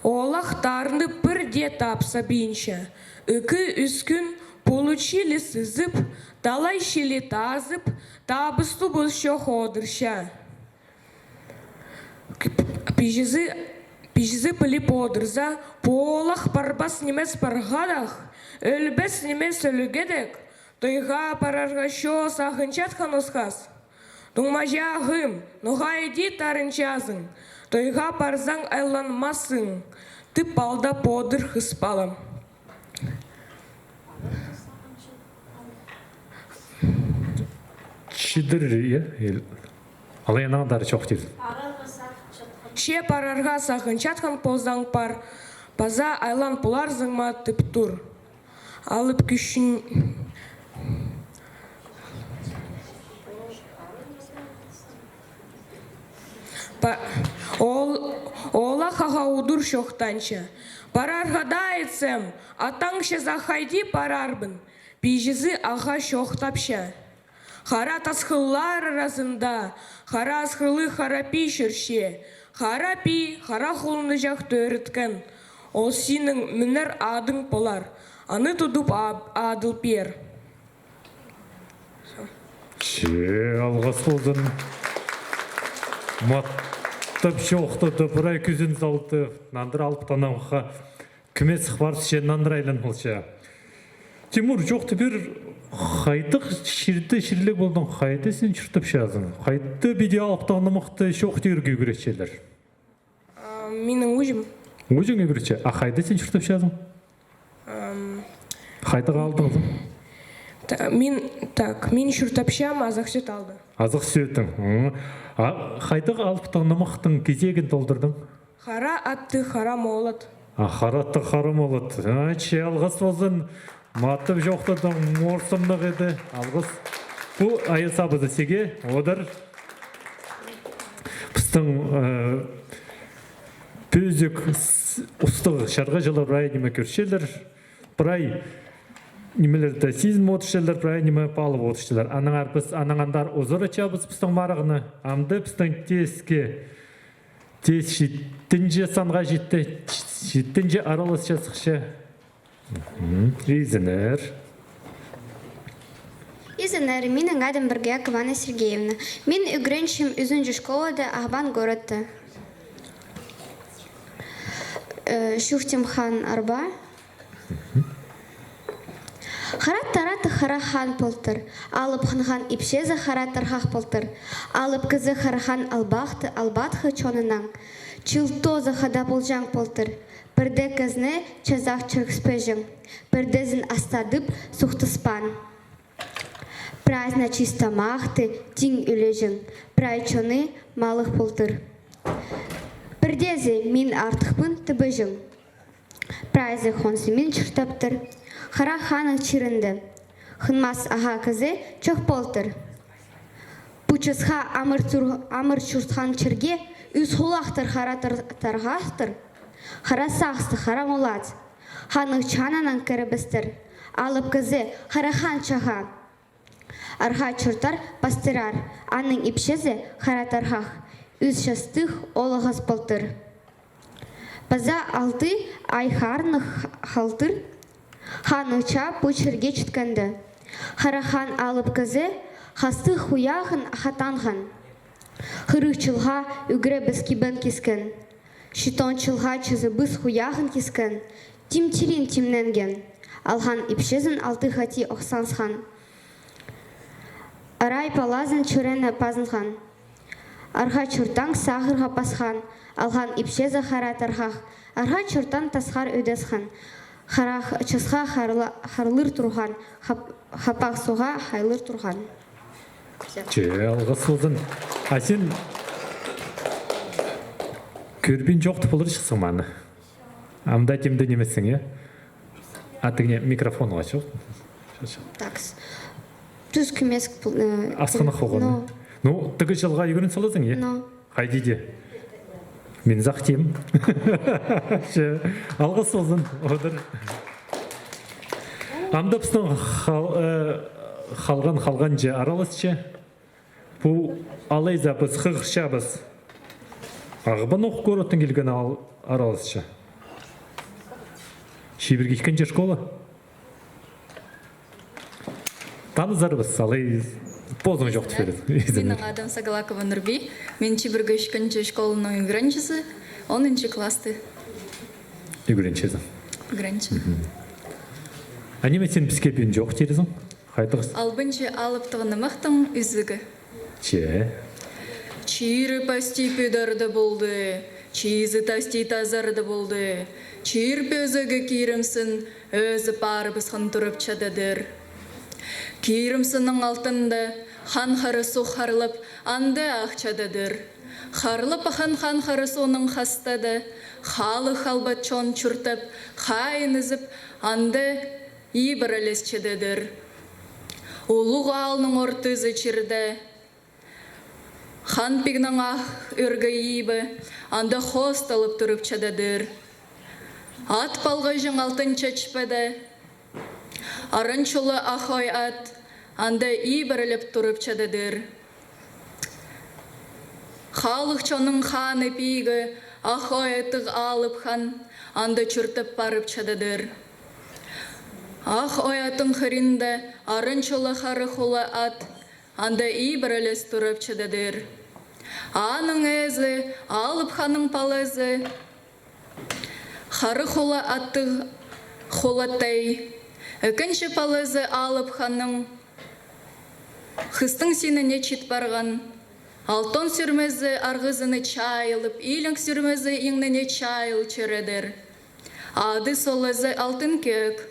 оолах тарны пірде тап сабинча. Ікі-ӱс кӱн пулут чіли сызып, талай чіли тазып, табыс-тубыс чох одырча. Пиҷізі, пиҷізі піліп одырза, пу оолах парбас нимес парғадах, ӧлбес нимес ӧлгедек, тойға парарға чоо сағынчатхан осхас. Туңмаҷағым, ноға иди тарынчазың, тойға парзаң айланмазың, тіп алдап одыр хыс палам. Чидір, я? Алай анаң даа чох тир. Че парарға сағынчатхан ползаң пар, паза айлан поларзың ма тіп тур. Алып кӱчӱн. Па-, ол, оолах ағаа удур чоохтанча. Парарға даа итсем, атаң чаза хайди парарбын? Пиҷізі ағаа чоохтапча. Хара тасхыллар аразында хара асхылығ Хара Пии чӧрче. Хара Пии хара хулунҷах тӧріткен. Ол синің мінер адың полар, аны тудып а-, адыл пеер. Че, алғыс ползын. Маттап чоохтады, прай кӱзін салды, нандыра алыптығ нымахха кӧмес парып, че нандыра айлан полча. Тимур, чоохты пир, хайдағ чирде чирліг полдың, хайда син чуртапчазың, хайда піди алыптығ нымахты чоохтирға ӱгретчелер? А, минің ӱҷем. Ӱҷең ӱгретче. А хайда син чуртапчазың? Ам. Хайдағ аалдаң син? Та-, мин, так, мин чуртапчам Азах Сӧӧт аалда. Азах Сӧӧттің. М. А хайдағ алыптығ нымахтың кизегін толдырдың? Хара атты хара молат. А, хара атты хара молат. А, че, алғыс ползын. Маттап чоохтадың, морсымнығ иді. Алғыс. Пу айас абазы сиге, одыр. Пістің, э, пӧзік с-, устығ чарғыҷылар прай ниме кӧрчелер, прай нимелерді сизін одырчалар, прай ниме паалап одырчалар. Аннаңар піс, аннаң андар узаратчабыс пістің марығны. Амды пістің теске, тес читінҷі санға читті, читінҷі араласча сыхча. Мгм. Изеннер. Изеннер, минің адым Бургеякова Анна Сергеевна. Мин ӱгренчем ӱзінҷі школада, Ағбан городта. Э, чоохтим Хан Арба. Хара тараты Хара Хан полтыр. Алып ханның ипчезі Хара Тархах полтыр. Алып кізі Хара Хан албахты, албатхы чоннаң. Чыл тооза хада полҷаң полтыр. Пірде кізіні чазах чӧргіспеҷең, пірдезін астадып сухтаспаан. Прайзына чиис тамахты тиң ӱлеҷең, прай чоны малых полтыр. Пірдезі мин артыхпын тібеҷең. Прайзы хонзы мин чуртаптыр. Хара ханның чирінде хынмас аға кізі чох полтыр. Пу часха амыр тур-, амыр чуртхан чирге ӱс хулахтыр Хара Тар-, Тархахтыр, Хара Сахстығ, Хара Молат. Ханның чаннаң кірібістір. Алып кізі Хара Хан чаға. Арха чуртар пастырар, аның ипчезі Хара Тархах, ӱс частығ оолғас полтыр. Паза алты ай харыннығ халтыр ханның чаа пу чирге читкенде, Хара Хан алып кізі хастығ хуяғын хатанған. Хырых чылға ӱгребіс кибен кискен, читон чылға чазыбыс хуяғын кискен, тим тирин тимненген, алған ипчезін алты хати охсанған. Арай палазын чӱрене пазынған. Арха чуртаң сағырға пасхан, алған ипчезі Хара Тархах, арха чуртаң тасхар ӧдесхан, харах часха харла-, харлыр турған, хап-, хапах суға хайлыр турған. Че, алғыс ползын. А син кӧрбин чоохты полар чыхсың маны. Амда тимде нимессің, я? А ты не микрофонға чоох. Такс. Тӱс кӧмес пол-, э, асхынах полған. Ну. Ну, тігі чылға ӱгрен салазың, я? Ну. Хайди де. Мин сағынчам. Че, алғыс ползын, одыр. Амды пістің хал-, э, халған, халған че араласча. Пу алайза піс хығырчабыс. Ағбан ох городтаң килген ал-, араласча. Чибіргі ікінҷі школа. Танызарбыс, алай позың чоохтап пирер. Минің адым Сагалакова Нурби. Мин Чибіргі ікінҷі школаның ӱгренҷізі, онынҷы класты. Ӱгренчезің. Ӱгренчем. Мгм. А ниме син піске пӱӱн чоохтирзің? Хайдағ? Албынҷы алыптығ нымахтың ӱзігі. Че. Чирі пасти пӱдерде полды, чиизі тасти тазарда полды. Чир пӧзегі кирімсін ӧзі парыбысхан турып чададыр. Кирімсіннің алтында Хан Хара Суғ харлап, анда ах чададыр. Харлап аххан Хан Хара Суғның хастада халых албат чон чуртап, хайын ізіп, анда ибірілес чададыр. Улуғ аалның ортызы чирде Хан Пигнің ах ӧргі ибі анда хосталып турып чададыр. Ат палғаҷаң алтын чачпада, аран чулы ах ой ат анда ибіріліп турып чададыр. Халых чонның ханы пигі Ах ой аттығ Алып Хан анда чуртап парып чададыр. Ах ой аттың хыринда аран чола хара хула ат анда ибірелес турап чададыр. Аның ээзі, Алып Ханның палазы, хара хула аттығ Хулатай, ікінҷі палазы Алып Ханның хыстың синіне чит парған. Алтон сӱрмезі арғызыны чайылып, илең сӱрмезі иңніне чайыл чӧредір. Ады-солазы Алтын Кӧӧк.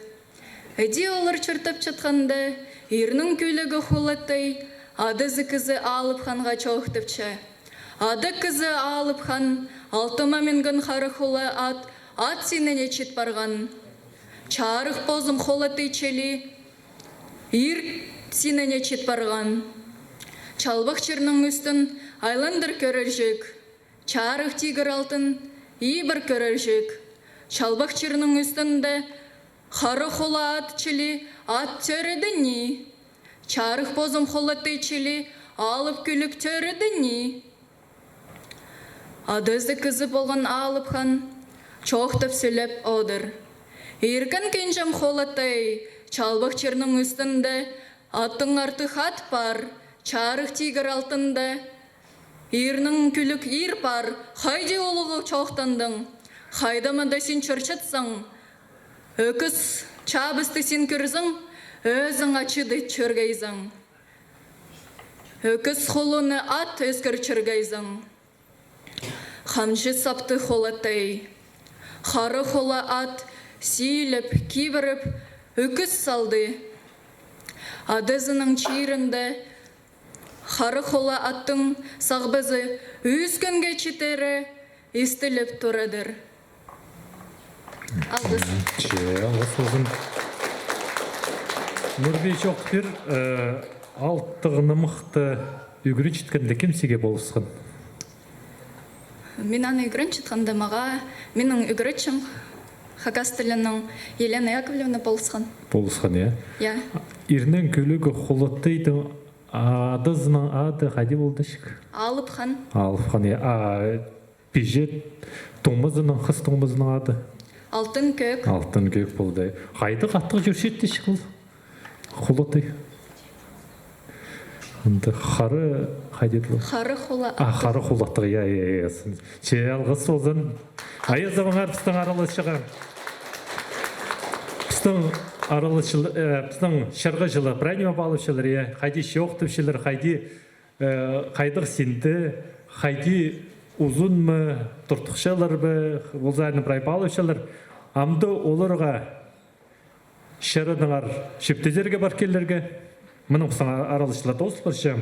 Іди олар чуртап чатханда, ирнің кӱлігі Хулатай адазы кізі Алып Ханға чоохтапча. Ада кізі Алып Хан, алтыма мӱнген хара хула ат, ат синіне чит парған. Чарых позым Хулатай чіли ир синіне чит парған. Чалбах чирнің ӱстӱн айландыр кӧрерҷік. Чарых тигір алтын ибір кӧрерҷік. Чалбах чирнің ӱстӱнде хара хула ат чіли ат тӧредің ни? Чарых позым Хулатай чіли алып кӱлік тӧредің ни? Адазы кізі полған Алып Хан чоохтап сӧлеп одыр. Иркін кенҷем Хулатай, чалбах чирнің ӱстӱнде аттың артых ат пар, чарых тигір алтында. Ирнің кӱлік ир пар, хайди улуғ чоохтандың? Хайда мында син чӧрчетсең, ӧкіс чабысты син кӧрзең, ӧзің ачыды чӧргейзің. Ӧкіс хулуны ат ӧскір чӧргейзің. Хамҷы сапты Хулатай. Хара хула ат сиилеп, кибіріп, ӧкіс салды. Адазының чирінде хара хула аттың сағбазы ӱс кӱнге читіре истіліп турадыр. Алғыс. Че, алғыс ползын. Нурбий, чоохтап пир, э, алтығ нымахты ӱгренчеткенде кем сиге полысхан? Мин аны ӱгренчеткенде, мағаа минің ӱгретчім хакас тілінең Елена Яковлевна полысхан. Полысхан, я? Я. Ирнің кӱлігі Хулатайдың адазының ады хайди полды чіг? Алып Хан. Алып Хан, я. А пиҷе туңмазының, хыс туңмазының ады? Алтын Кӧӧк. Алтын Кӧӧк полды. Хайдағ аттығ чӧрчетті чіг ол? Хулатай. Анда хара, хайди ол? Хара хула. А, хара хула аттығ, я, я, я. Че, алғыс ползын. Айазабыңар пістің араласчыға. Пістің араласчыл-, э, пістің чырғыҷылар прай ниме паалапчалар, я. Хайди чоохтапчалар, хайди, э, хайдағ синде, хайди узун ма, туртухчалар ба, ол саринаң прай паалапчалар. Амды оларға чарадыңар чӧптезерге, пар килерге. Мының пістің араласчылар тоозыл парча.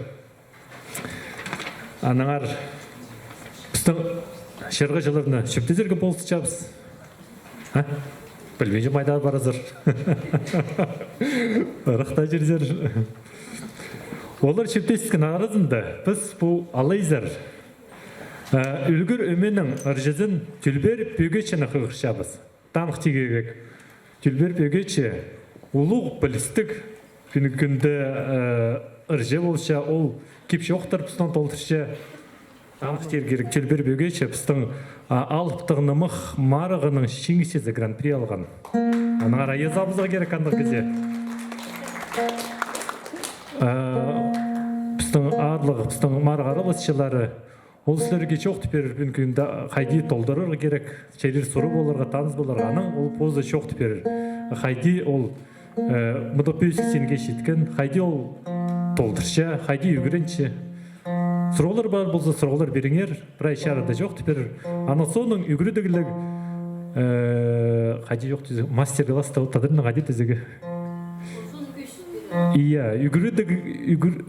Аннаңар пістің чырғыҷыларны чӧптезерге полысчабыс. А? Пілбинчем, хайда парарзар. Ырахта чӧрзер. Олар чӧптескен аразында піс пу алайзар, а, Ӱлгӱр ӧменің ырҷызын Тӱлбер Пӧгечіні хығырчабыс. Таныхтирға кирек. Тӱлбер Пӧгечі улуғ пілістіг пӱӱнгі кӱнде, э, ырҷы полча, ол кип-чоохтар пістің толдырча. Таныхтирға кирек, Тӱлбер Пӧгечі пістің, а, алыптығ нымах марығының чиңісчізі, гран-при алған. Аннаңар айазабызарға кирек андағ кізі. Э, пістің аарлығ, пістің марығ араласчылары, ол сірерге чоохтап пирер пӱӱнгі кӱнде хайди толдырарға кирек, чарир сурығ поларға, таныс поларға, анаң ол позы чоохтап пирер. Хайди ол, э, мындағ пӧзік синге читкен, хайди ол толдырча, хайди ӱгренче. Сурығлар пар полза, сурығлар пиріңер, прай чарыда чоохтап пирер. Анаң соонаң ӱгредігліг, э, хайди чоохтап, мастер-класс та, тадырның хайди тізігі. Иә, ӱгредіг-, ӱгр-,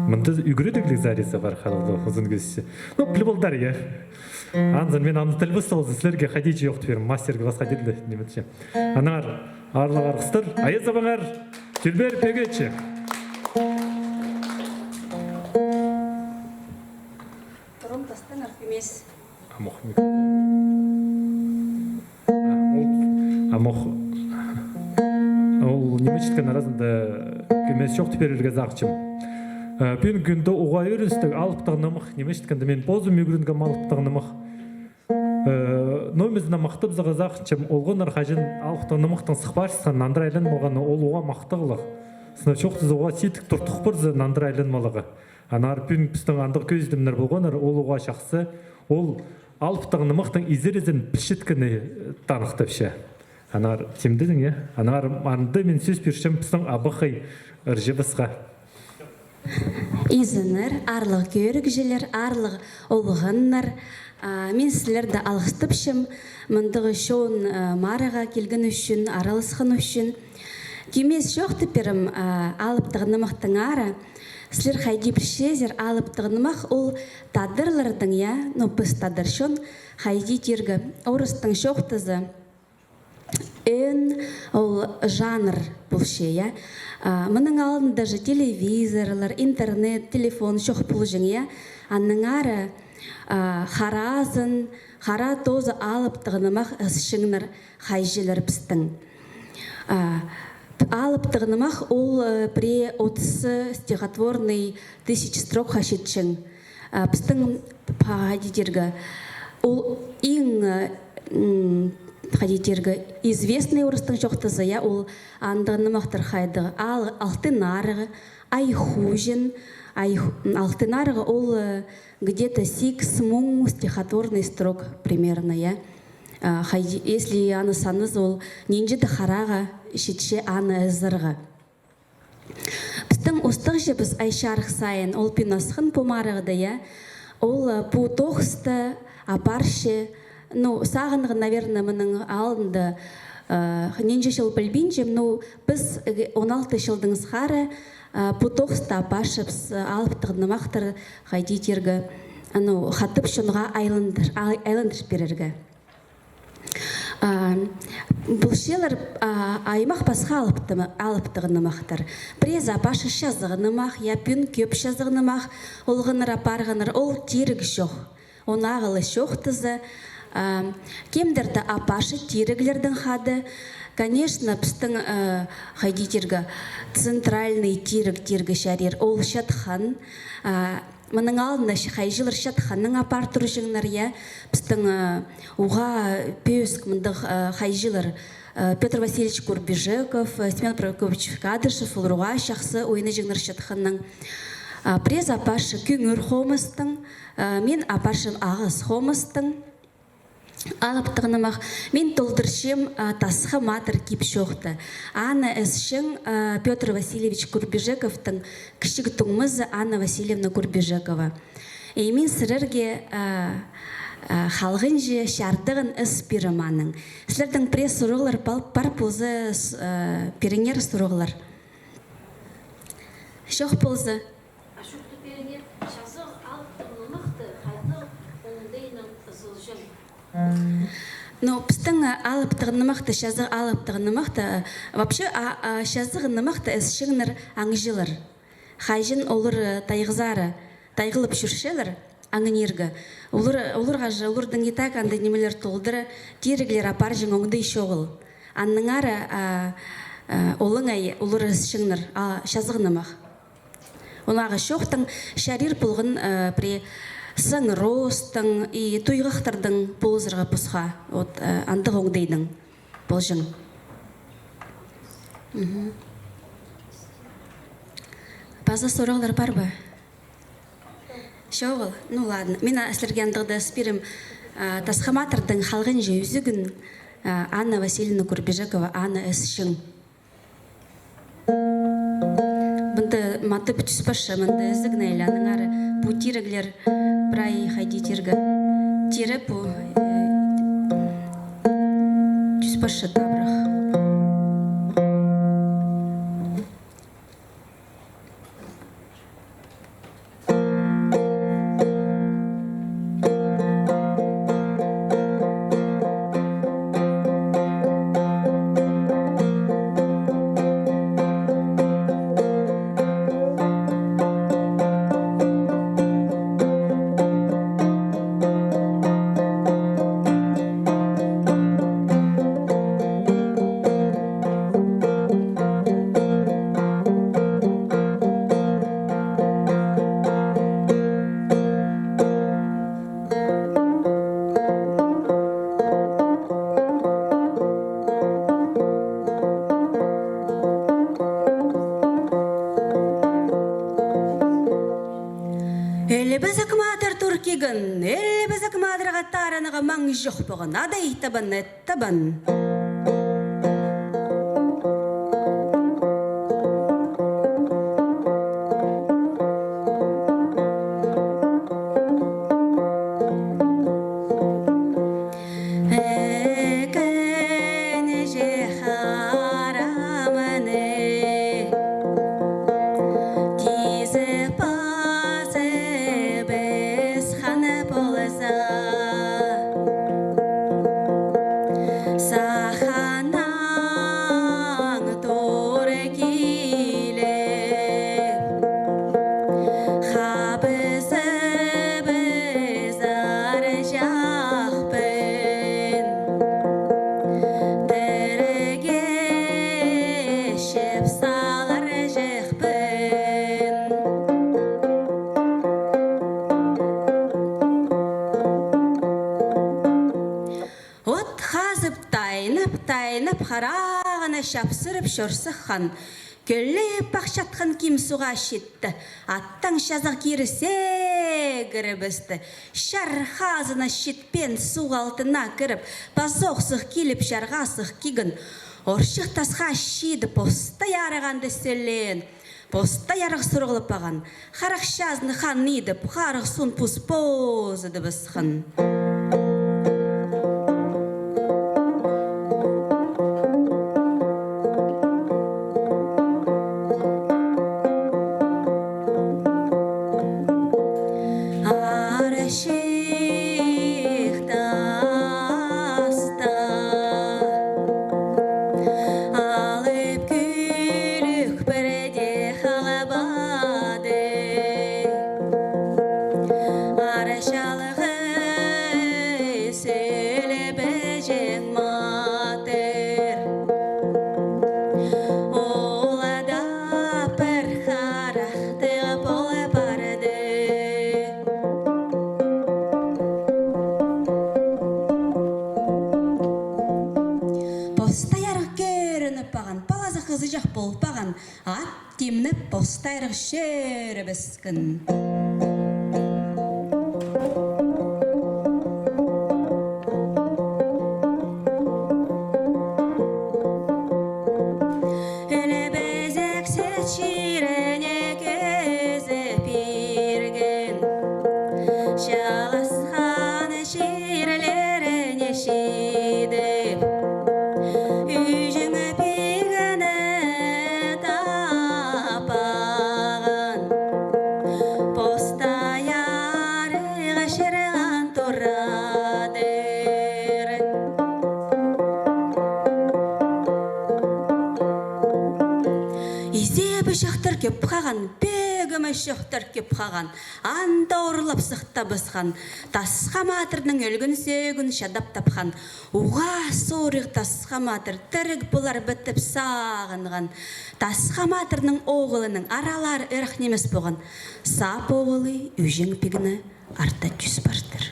мында ӱгредігліг сариизі пар, хайдағ-да узун кӧзітче. Ну, піліп алдар, иә. Анзын мин аны тілбестеп алза, сірерге хайди чоохтап пирем, мастер-класс хайди тіле, ниме тіпче. Аннаңар, аарлығ арғыстар, айазабыңар, Тӱлбер Пӧгечі. Турым тастың артымес. Амох мик-, а, ол, амох. Ол ниме читкен аразында кӧмес чоохтап пирерге сағынчам. Э, пӱӱнгі кӱнде уғаа ӧріністіг алыптығ нымах, ниме читкенде мин позым ӱгренгем алыптығ нымах. Э, номес наа махтап сағызахчам, олғаннар хаҷан алыптығ нымахтаң сых парысхан, нандыра айлан полғаны, ол уғаа махтағлығ. Сынап чоохтаза, уғаа сидік туртух парза, нандыра айлан поларға. Аннаңар пӱӱн пістің андағ кӧзідімнер полғаннар, ол уғаа чахсы, ол алыптығ нымахтың изерізін пілчеткені таныхтапча. Аннаңар тимдезің, я? Аннаңар анда мин сӧс пирчем пістің абахай ырҷыбысха. Изеннер, аарлығ кӧрігҷілер, аарлығ олғаннар, а, мин сілерді алғыстапчам, мындағ чоон, а, марығға килген ӱчӱн, араласхан ӱчӱн. Кӧмес чоохтап пирем, а, алыптығ нымахтаңар. Сілер хайди пілчезер, алыптығ нымах ол тадарларның, я, ну, піс тадар чон, хайди тирге, орыстаң чоохтаза, ӧӧн ол жанр полча, я. А, мының алнында же телевизорлар, интернет, телефон чох полҷаң, я. Аннаңар, а, хараазын, хараа тооза алыптығ нымах ысчаңнар хайҷылар пістің. А, алыптығ нымах ол, э, пірее отыс стихотворный тысяч строкха читчең. А, пістің, па, хайди тирге, ол иң, э, м, хайди тирге, известный орыстаң чоохтаза, я, ол андағ нымахтар хайдағ, ал-, «Алтын Арығ», «Ай хуҷан», «Ай ху-», м, «Алтын Арығ» ол, э, где-то сигіс муң стихотворный строк примерно, я. А, хайди, если аны саназа, ол нинҷе-де харааға читче аны ызарға. Пістің устағҷыбыс Ай Чарых Сайын, ол пӱӱн асхан пу марығда, я. Ол, э, пу тоғысты апарча, ну, сағынған, наверное, мының алнында, э, нинҷе чыл пілбинчем, ну, піс, э, он алты чылдаң сығара, э, пу тоғысты апарчабыс, э, алыптығ нымахтар, хайди тирге, ну, хатап чонға айландыр-, ай-, айландырып пирерге. А, полчалар, а, аймах-пасха алыптығ-, алыптығ нымахтар. Пірезі апарча чазағ нымах, я, пӱӱн кӧп чазағ нымах олғаннар апарғаннар, ол тиріг чох. Онағ ла чоохтаза, а, кемдер-де апарча тиріглердең хада. Конечно, пістің, а, хайди тирге, центральный тиріг тирге чарир, ол чатхан, а, мының алнында чи-, хайҷылар чатханнаң апар турҷаңнар, я. Пістің, э, уғаа пӧзік мындағ, э, хайҷылар, э, Пётр Васильевич Курбижеков, э, Семён Прокопьевич Кадышев, олар уғаа чахсы ойнаҷаңнар чатханнаң. А, пірезі апарча кӧңір хомыстаң, э, мин апарчам ағас хомыстаң. Алыптығ нымах. Мин толдырчам, а, «Тасха матыр» кип-чоохты. Аны ысчаң, а, Пётр Васильевич Курбижековтың кічіг туңмазы Анна Васильевна Курбижекова. И мин сірерге, а, а, халғанҷы чардығын ыс пирем аның. Сірернің пірее сурығлар пал-, пар полза, с-, а, пиріңер сурығлар. Чох полза. А чоохтап пиріңер, чазағ алыптығ нымахты хайдағ оңдайнаң ызылҷаң? Ну, пістің, э, алыптығ нымахты, чазағ алыптығ нымахты, э, вообще, а, а, чазағ нымахты ысчаңнар аңҷылар. Хаҷан олар, э, тайғазар, тайғалап чӧрчелер, аңнирға. Олар, оларға же, оларның и так анда нимелер толдыра, тиріглер апарҷаң оңдай чоғыл. Аннаңар, а, а, олаңай олар ысчаңнар, а, чазағ нымах. Онағы чоохтаң чарир полған, э, пірее саң роостаң и туйғахтардаң полызарға пасха, вот, э, андағ оңдайнаң полҷаң. Мгм. Паза сурығлар пар ба? Чоғыл? Ну ладно. Мин, а, сірерге андағ даа ыс пирем, а, «Тасха матырның» халғанҷы ӱзігін, а, Анна Васильевна Курбижекова аны ысчаң. Мында матап тӱс парча, мында ізіг найланыңар, пу тиріглер прай хайди тирге. Тире пу, э, тӱс парча табырах. килген, Ӧлбезек Матырға тарынарға маң чох поған, адай табан, ат табан. Ікінҷі харамны тизіп, пазып ысхан полза, саханаң тура киліп, хабызып ызарҷахпын, тіріге чіп саларҷахпын. От хазып, тайнап, тайнап, харағына чапсырып чӧр сыххан. Кӧлейіп ах чатхан ким суға читті. Аттаң чазағ кире сегірібісті. Чар хазына читпеен суғ алтына кіріп, пазох сых киліп, чарға сых киген. Орчых тасха чидіп, Постай Арығ анда сӧлеен. Постай Арығ сурығлап ағаа. Харах чазыны хан идіп, харах суун пус-пос идібіскен. Арчых таста алып кӱлӱк пірдее халбады. Арчалығ сӧлебеҷең Матыр. Ол даа пір харахтығ пол парды. Постай Арығ кӧрініп паған, палазы хызыҷах пол паған, ат тимнеп, Постай Арығ чӧрібіскен. Ӧлбезек сет чиріне кӧзіп ирген, чаласхан чирлеріне чидіп, Ӱҷең пигні таппаған, Постай Арығ чырған турадыр. Изебі чохтар кӧп хаған, пӧгімі чохтар кӧп хаған. Анда урлап сыхтабысхан, Тасха Матырның ӧлген сӧӧгін чадап тапхан. Уғаа сурығ Тасха Матыр тіріг полар ба тіп сағынған. Тасха Матырның оғлының аралары ырах нимес поған. Сап оғлы Ӱҷең пигні арта тӱс партыр.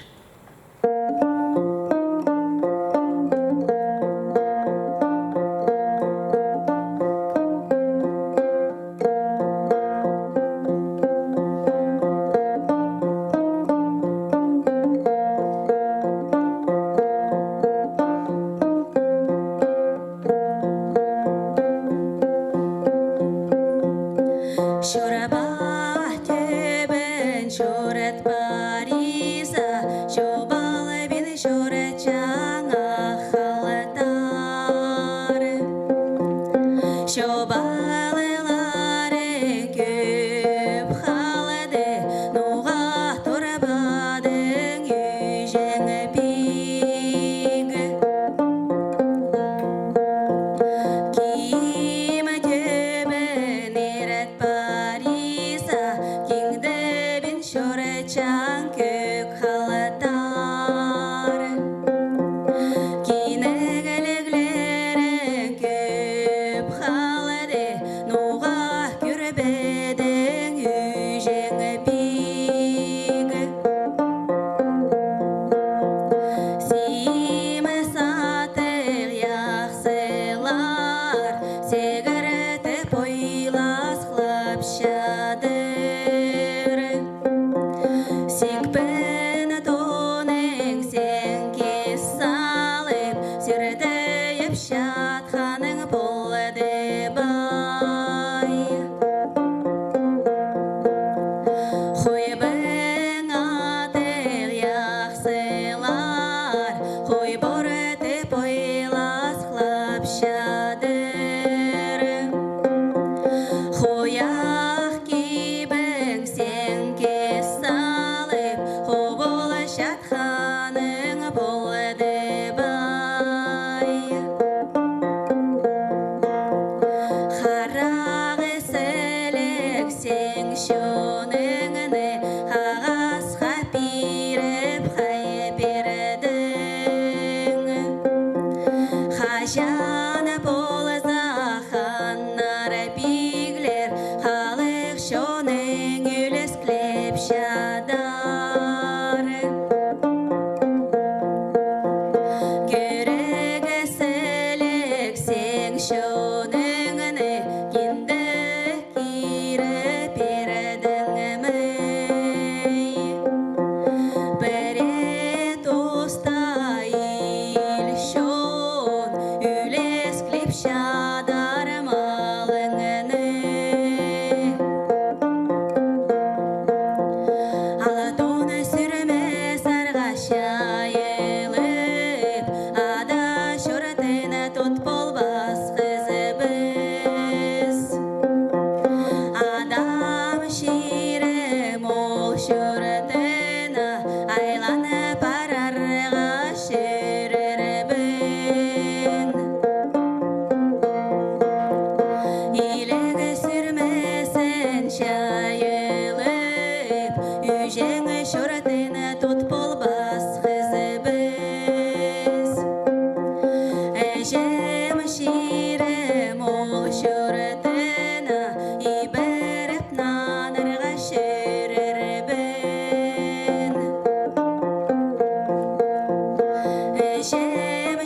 Чорба тӧбін чоратпар иза, чобалбин чоратчаң ах халтар. Чобалларың кӧп халды, ноға турбадың, Ӱҷең пиг? Ким тӧбін ирет пар иза, киң тӧбін чоратчаң кӧк халтар. Кинегліглерің кӧп халды, ноға кӧрбедің, Ӱҷең пиг?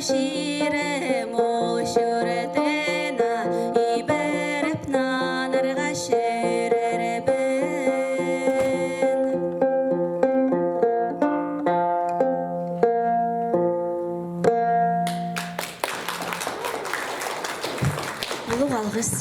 Чирім ол чӧртені ибіріп нанарға чӧрербін. Улуғ алғыс.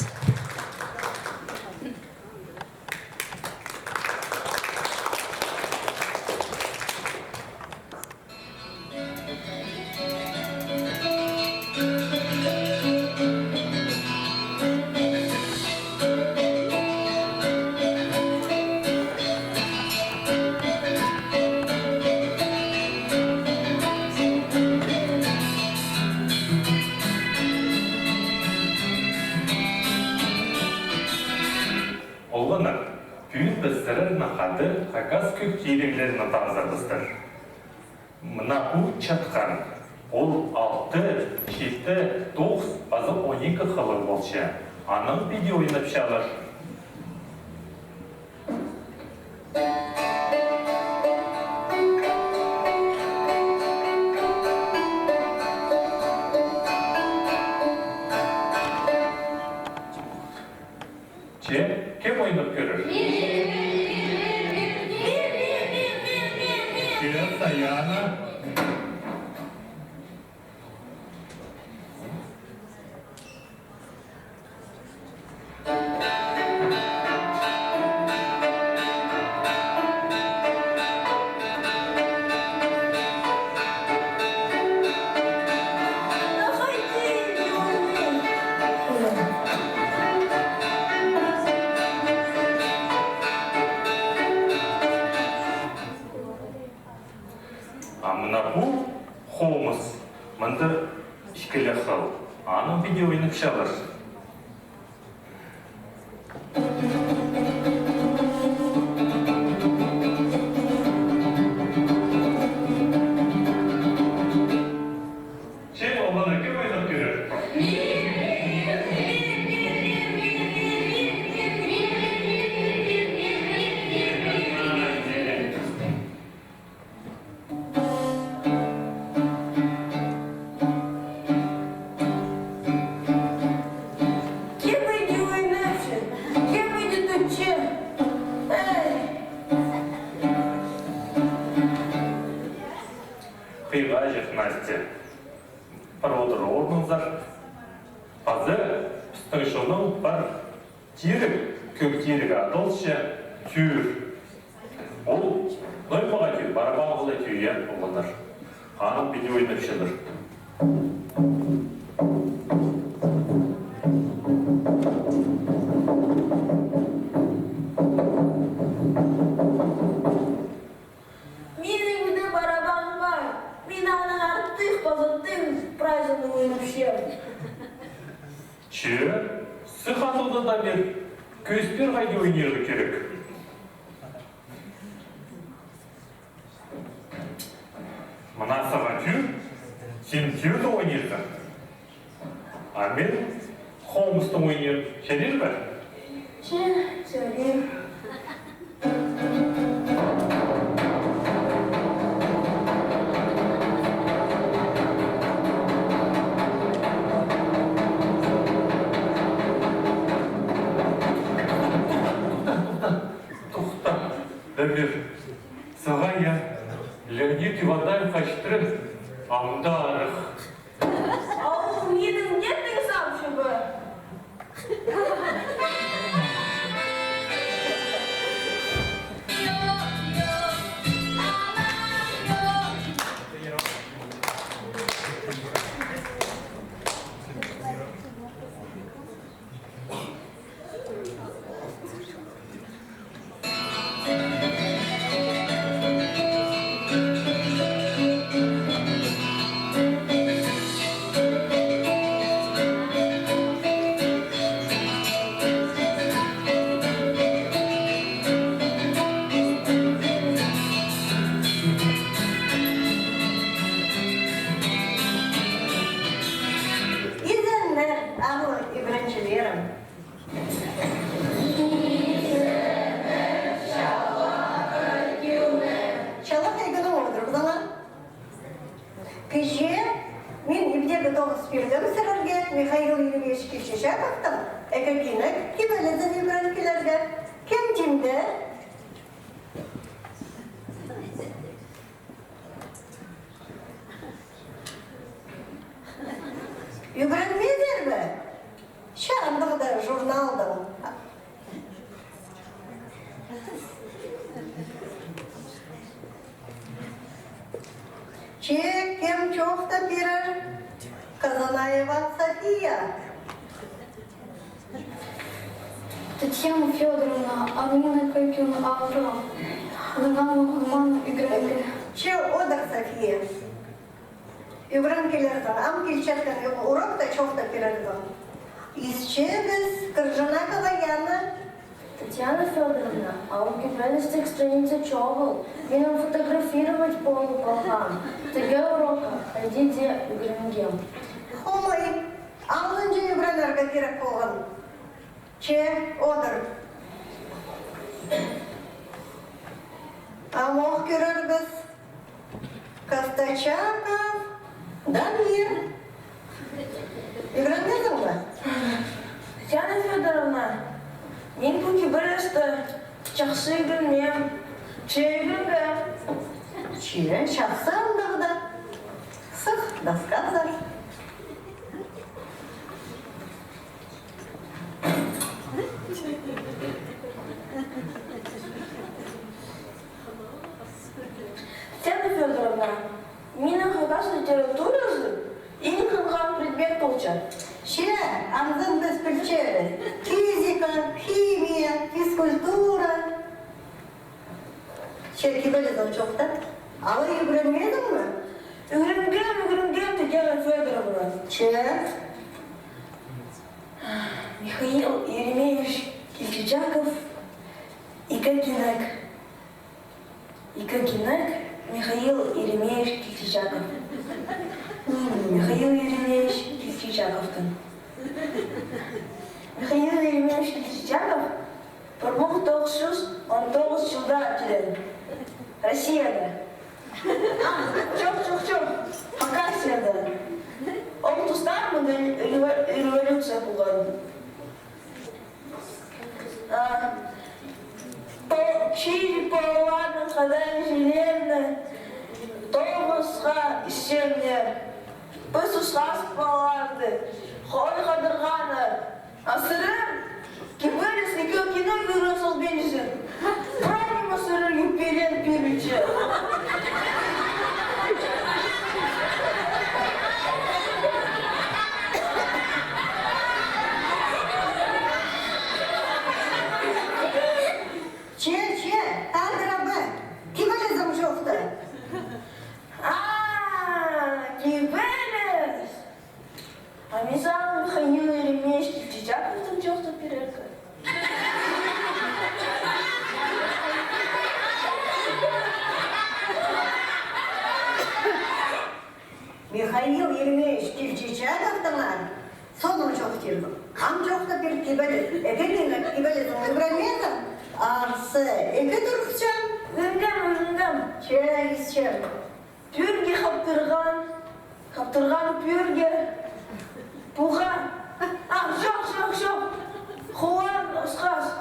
Олғаннар, пӱӱн піс сірернең хада хакас кӧг тиріглерін таазарбыстар. Мына пу чатхан, ол алты, читі, тоғыс паза он ікі хылығ полча. Анаң піди ойнапчалар. Че, кем ойнап кӧрер? Че, Саяна. А мына пу хомыс, мында ікі ле хал. Анаң піди ойнапчалар. Че, олғаннар, кем ойнап кӧрер? Кем піди ойнапча, кем піди тутча? Ай! Хыйға чох, Настя. Пар одыр орныңзар. Паза пістің чонның пар тиріг, кӧг тиріг адалча тӱӱр. Ол ноймаға тӱӱр, барабанға ла тӱӱр, я, олғаннар. Анаң піди ойнапчалар. Минің дее барабан пар. Мин анаң артых паза тың прайзын ойнапчам. Че, сых атылды, Дамир, кӧзіт пир, хайди ойнирға кирек. Мына сағаа тӱӱр, син тӱӱрді ойнирзың. А мин хомыстың ойнирым. Чарир ба? Че, чарир. Тохта, Дамир. Сағаа, я, Леонид Иванович хаҷтыр, амды арах. Ау, минің дее тың сапчы ба? Изеннер, ағаа ибіренҷілерім. Чалахай кӱнің одырығ, ағалар. Кічее мин Тоғыс пирдім сірерге Михаил Еремеевич Кильчичаковтың «Ікі кинек» кибелізін ӱгрен килерге. Кем тимде? Ӱгренмезер бе? Че, андағ даа журналдың. Че, кем чоохтап пирер? Казанаева София. Татьяна Фёдоровна, а мин ікі кӱн аурам. Аннаң ох мин ӱгренге. Че, одыр, София. Ӱгрен килерзің, ам килчеткен урокта чоохтап пирерзің. Исчебіс, Кыржанакова Яна. Татьяна Фёдоровна, а ол кибелістіг страница чоғыл. Мин ам фотографировать полып алғам. Тігі урокха хайди дее ӱгренгем. Хомай, алынҷа ӱгренерге кирек полған. Че, одыр. Ам ох кӧрербіс. Костачаков Дамир. Ӱгренмезің бе? Татьяна Фёдоровна, мин пу кибелісті чахсы ӱгренмеем. Че, ӱгренгем. Че, чахсы андағ даа. Сых, досказар. Татьяна Фёдоровна, минің хакас литературазы иң хынған предмет полча. Че, анзын піс пілчебіс. Физика, химия, физкультура. Че, кибелізің чоохтап. Алай ӱгренмезің ме? Ӱгренгем, ӱгренгем, Татьяна Фёдоровна. Че? Михаил Еремеевич Кильчичаков, «Ікі кинек». «Ікі кинек», Михаил Еремеевич Кильчичаков. Михаил Еремеевич Кильчичаковтың. Михаил Еремеевич Кильчичаков пір муң тоғыс чӱс он тоғызынҷы чылда тӱзен. Россияда. А, чох, чох, чох. Хакасияда. Ол тустар мында революция полған. А, по-, чиит палаларның хада-іҷелерін тоғысха исчеңнер. Піс усхас палаларды хой хадырғаны. А сірер кибеліс «Ікі кинек» ӱгрен салбинчазар. Прай ниме сірерге пеер пирче. Че, че, тадыра ба, кибелізің чоохта. А, кибеліс. А мин сағам Михаил Еремеевич Кильчичаковтың чоохтап пирерге. Михаил Еремеевич Кильчичаковтың аны соонаң чоохтирбын. Ам чоохтап пир кибеліс. Ікі кинек кибелізін ӱгренмезің? Арса, ікі тӱркче. Ӱгренгем, ӱгренгем. Че, исчем. Пӱӱрге хаптырған, хаптырған пӱӱрге. Пуға. А, чох, чох, чох. Хулар усхас.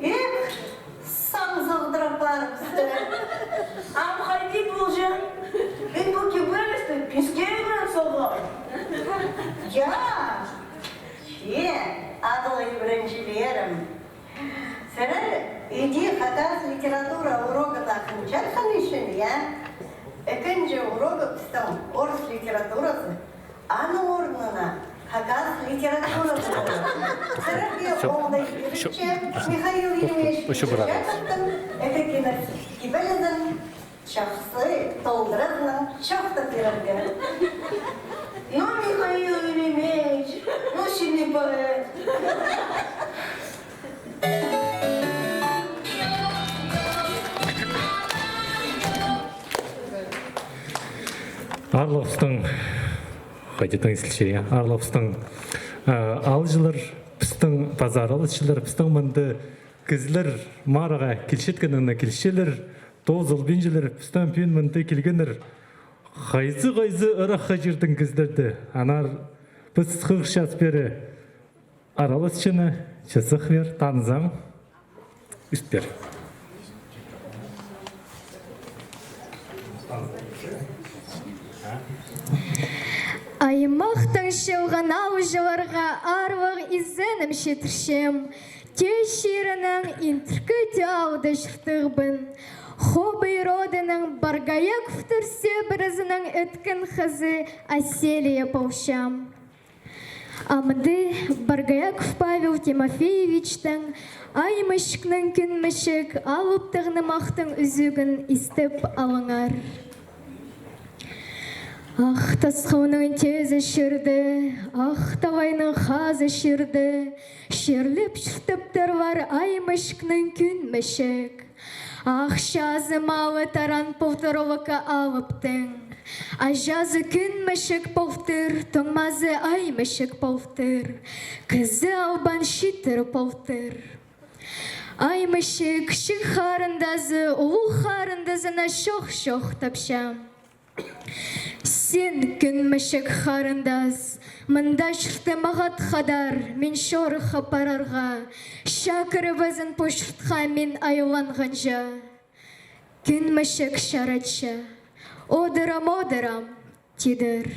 Эх, саңзылдыра парыбысты. Ам хайди полҷаң? Мин пу кибелісті піске ӱгрен салғам. Я, че, адал ӱгренҷілерім. Сірер іди хакас литература урогына хынчатхан ӱчӱн, я? Ікінҷі урогы пістің орыс литературазы. Аның орнына хакас литературазы. Сірерге оңдай пирче Михаил Еремеевич Кильчичаковтың «Ікі кинек» кибелізін чахсы толдыразынаң чоохтап пирерге. Ну, Михаил Еремеевич, ну, син и поэт. Парлығыстың Хайди тың исілче, я. Аарлығ пістің, э, аалҷылар, пістің паза араласчылар, пістің мында кізілер марығға килчеткеннең килчелер, тоозылбинчалар, пістің пӱӱн мында килгеннер хайзы-хайзы ыраххы чирдең кізілерді. Аннаңар піс хығырчабыс пеер араласчыны, чазағ пеер, танызаң. Ӱс пеер. Аймахтаң чыылған аалҷыларға аарлығ изенім читірчем. Тӧӧ чирінең Интіркі Тӧӧ аалда чуртағбын. Хобый родының Боргояковтар сӧбірезінең ӧткін хызы Аселия полчам. Амды Боргояков Павел Тимофеевичтің «Ай Мічіктің кӱн мічік» алыптығ нымахтың ӱзӱгін истіп алыңар. Ах Тасханның тӧзі чирде, Ах Талайның хазы чирде, чирлеп чуртаптар пар Ай Мічіктің кӱн мічік. Ах чазы малы таран полтырлығ алыптың. Аҷазы кӱн мічік полтыр, туңмазы Ай Мічік полтыр. Кізі албаан читіре полтыр. Ай Мічік кічіг харындазы улуғ харындазына чох-чох тапча. Син, кӱн мічік харындас, мында чурта мағат хадар, мин чорыхха парарға, чаа кірібезін пу чуртха мин айланғанҷа. Кӱн мічік чаратча: «Одырам, одырам», — тидір.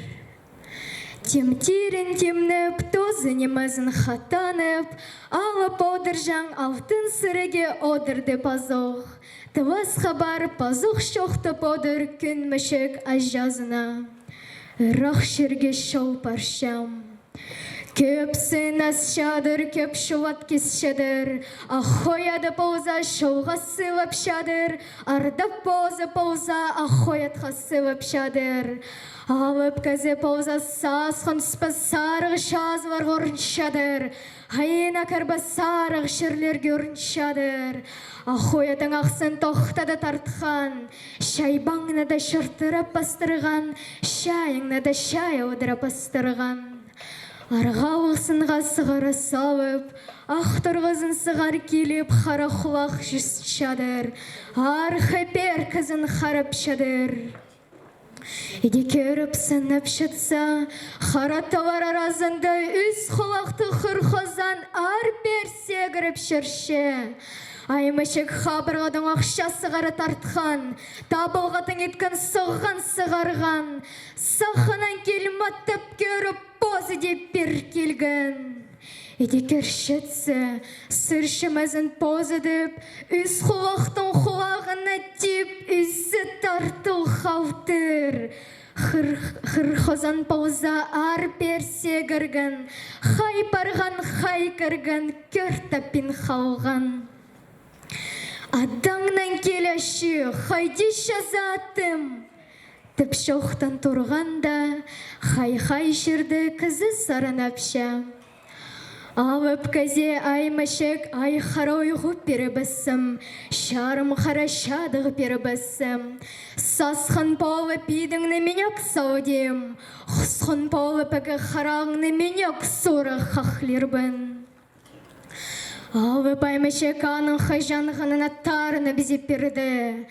Тимтирін тимнеп, тоозы нимезін хатанып, алып одырҷаң алтын сіреге одырды пазох. Тыласха пар пазох чоохтап одыр кӱн мічік аҷазына. Ырах чирге чол парчам. Кӧп сыйынасчадыр, кӧп чулат кисчедір. Ах ой ады полза чолға сыйлапчадыр, ардап позы полза ах ой атха сыйлапчадыр. Алып кізі полза сасхан тӱспес сарығ чазыларға ӱрінчедір. Хайына кірбес сарығ чирлерге ӱрінчедір. Ах ой аттың ахсын тохтада тартхан, чайбаңны даа чыртыра пастырған, чайыңны даа чайылдыра пастырған. Арғалығ сынға сығара салып, ах торғызын сығар киліп, хара хулах чӱсчедір, арғы пеер кізін харапчадыр. Іди кӧріп сынапчатса, хара таллар аразында ӱс хулахты хыр хозан аар-пеер сегіріп чӧрче. Ай Мічік хабырғадаң ахча сығара тартхан, табылғадаң иткен сығған сығарған, саханаң киліп аттап кӧріп, позы дее пеер килген. Іди кӧрчетсе, сыр чимезін позыдып, ӱс хулахтың хулағына тип, ӱзі тартыл халтыр. Хыр, хыр хозан полза аар-пеер сегірген, хай парған, хай кірген, кӧр таппин халған. Адаңнаң киле чи, хайди чаза аттым? Тіп чоохтан турғанда, хай-хай чирде кізі сарнапча. Алып кізі Ай Мічік ай хара уйғу пирібісім, чарым хара чадығ пирібісім. Сасхан полып идіңні минек салдым, хусхан полып ікі харағыңны минек сурығ хахлирбын. Алып Ай Мічік аның хаҷанғанына тарынып зе пирді.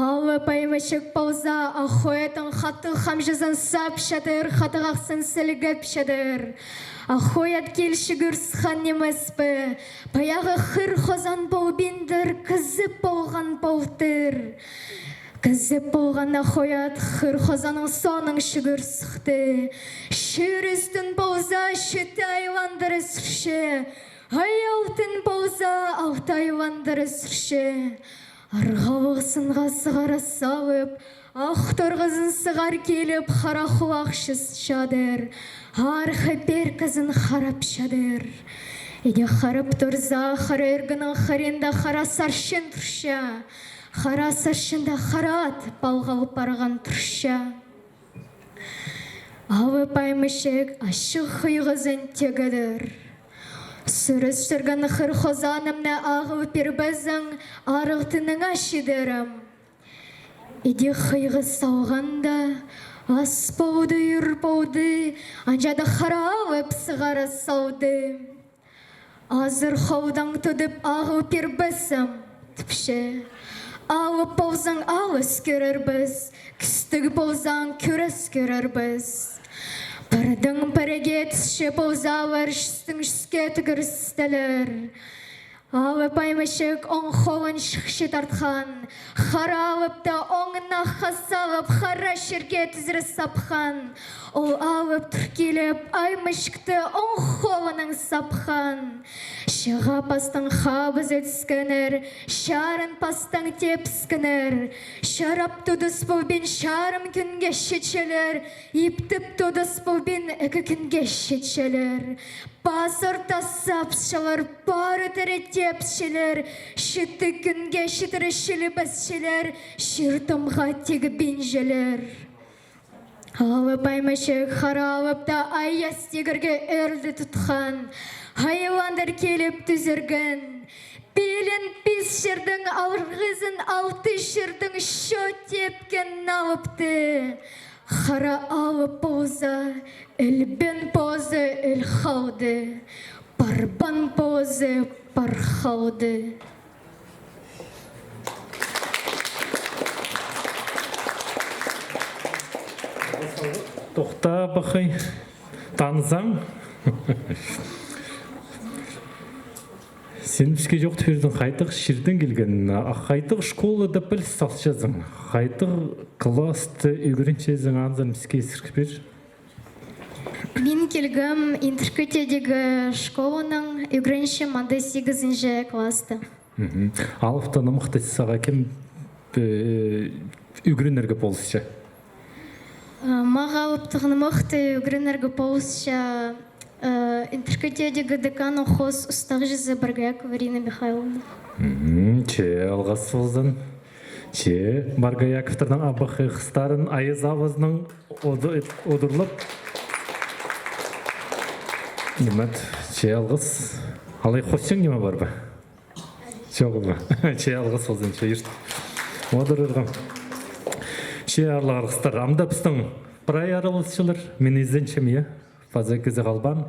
Алып Ай Мічік полза ах ой аттың хатығ хамҷызын сапчадыр, хатығ ахсын сілгепчедір. Ах ой ат килче кӱрісхан нимес пе? Паяғы хыр хозан полбиндір, кізі полған полтыр. Кізі полған ах ой ат хыр хозанның соонаң чӱгӱр сыхты. Чир ӱстӱн полза чіті айландыра сӱрче, ай алтын полза алты айландыра сӱрче. Арғалығ сынға сығара салып, ах торғызын сығар киліп, хара хулах чӱсчедір, арғы пеер кізін харапчадыр. Іди харап турза, хара ӧргенің хыринда хара сарчын турча. Хара сарчында хара ат палғал парған турча. Алып Ай Мічік ачых хыйғызын тигедір. Сӱрістірген хыр хозанымны ағыл пирбезең, арығ тыныңа чидерем. Іди хыйғы салғанда, Ас полды, ӱр полды, анҷа даа хара алып сығара салды. Азыр холдаң тудып ағыл пирбессің, тіпче. Алып ползаң, алыс кӧрербіс, кӱстіг ползаң, кӱрес кӧрербіс. Пірдең пірее тізче ползалар, чӱстең чӱске тӱгӱрістелер. Алып аймачығ оң холын чыхча тартхан, хара алыпты оңына хазалып, хара чирге тӱзіре сапхан. Ол алып тур киліп, аймачыхты оң холынаң сапхан. Чыға пастаң хабыза тӱскеннер, чарын пастаң тепіскеннер. Чарап тудыс полбин чарым кӱнге читчелер, иптеп тудыс полбин ікі кӱнге читчелер. Пас орта сапчалар, пары тіре тепчелер, читі кӱнге читіре чилібесчелер, чир-томға тигбинчелер. Алып аймачығ хара алыпты аяс тигірге ӧрді тутхан, хайуандар киліп тӱзірген. Пилін пис чирдең, арғызын алты чирдең чо тепкен алыпты. Хара алып полза, ілбең позы іле халды, парбаң позы пар халды. Тохта, абахай, танызаң. Син піске чоохтап пирдің, хайдағ чирдең килген, а хайдағ школада піліс салчазың, хайдағ класста ӱгренчезің, анзын піске искір пир. Мин килгем Интіркӱдедегі школанаң, ӱгренчем анда сигізінҷі класста. Мгм. Алыптығ нымахты сағаа кем, э, ӱгренерге полысча? Э, мағаа алыптығ нымахты ӱгренерге полысча, э, Интіркӱдедегі деканның хоос устағҷызы Баргаякова Ирина Михайловна. Мгм. Че, алғыс ползын. Че, Баргаяковтарның абахай хыстарын айас авазынаң уду-, удурлап. Нимет, че, алғыс. Алай хосчаң ниме пар ба? Чоғыл ба? Че, алғыс ползын, че, ирт. Одырарға. Че, аарлығ арғыстар. Амды пістің прай араласчылар, мин изенчем, я, паза кізі халбаан.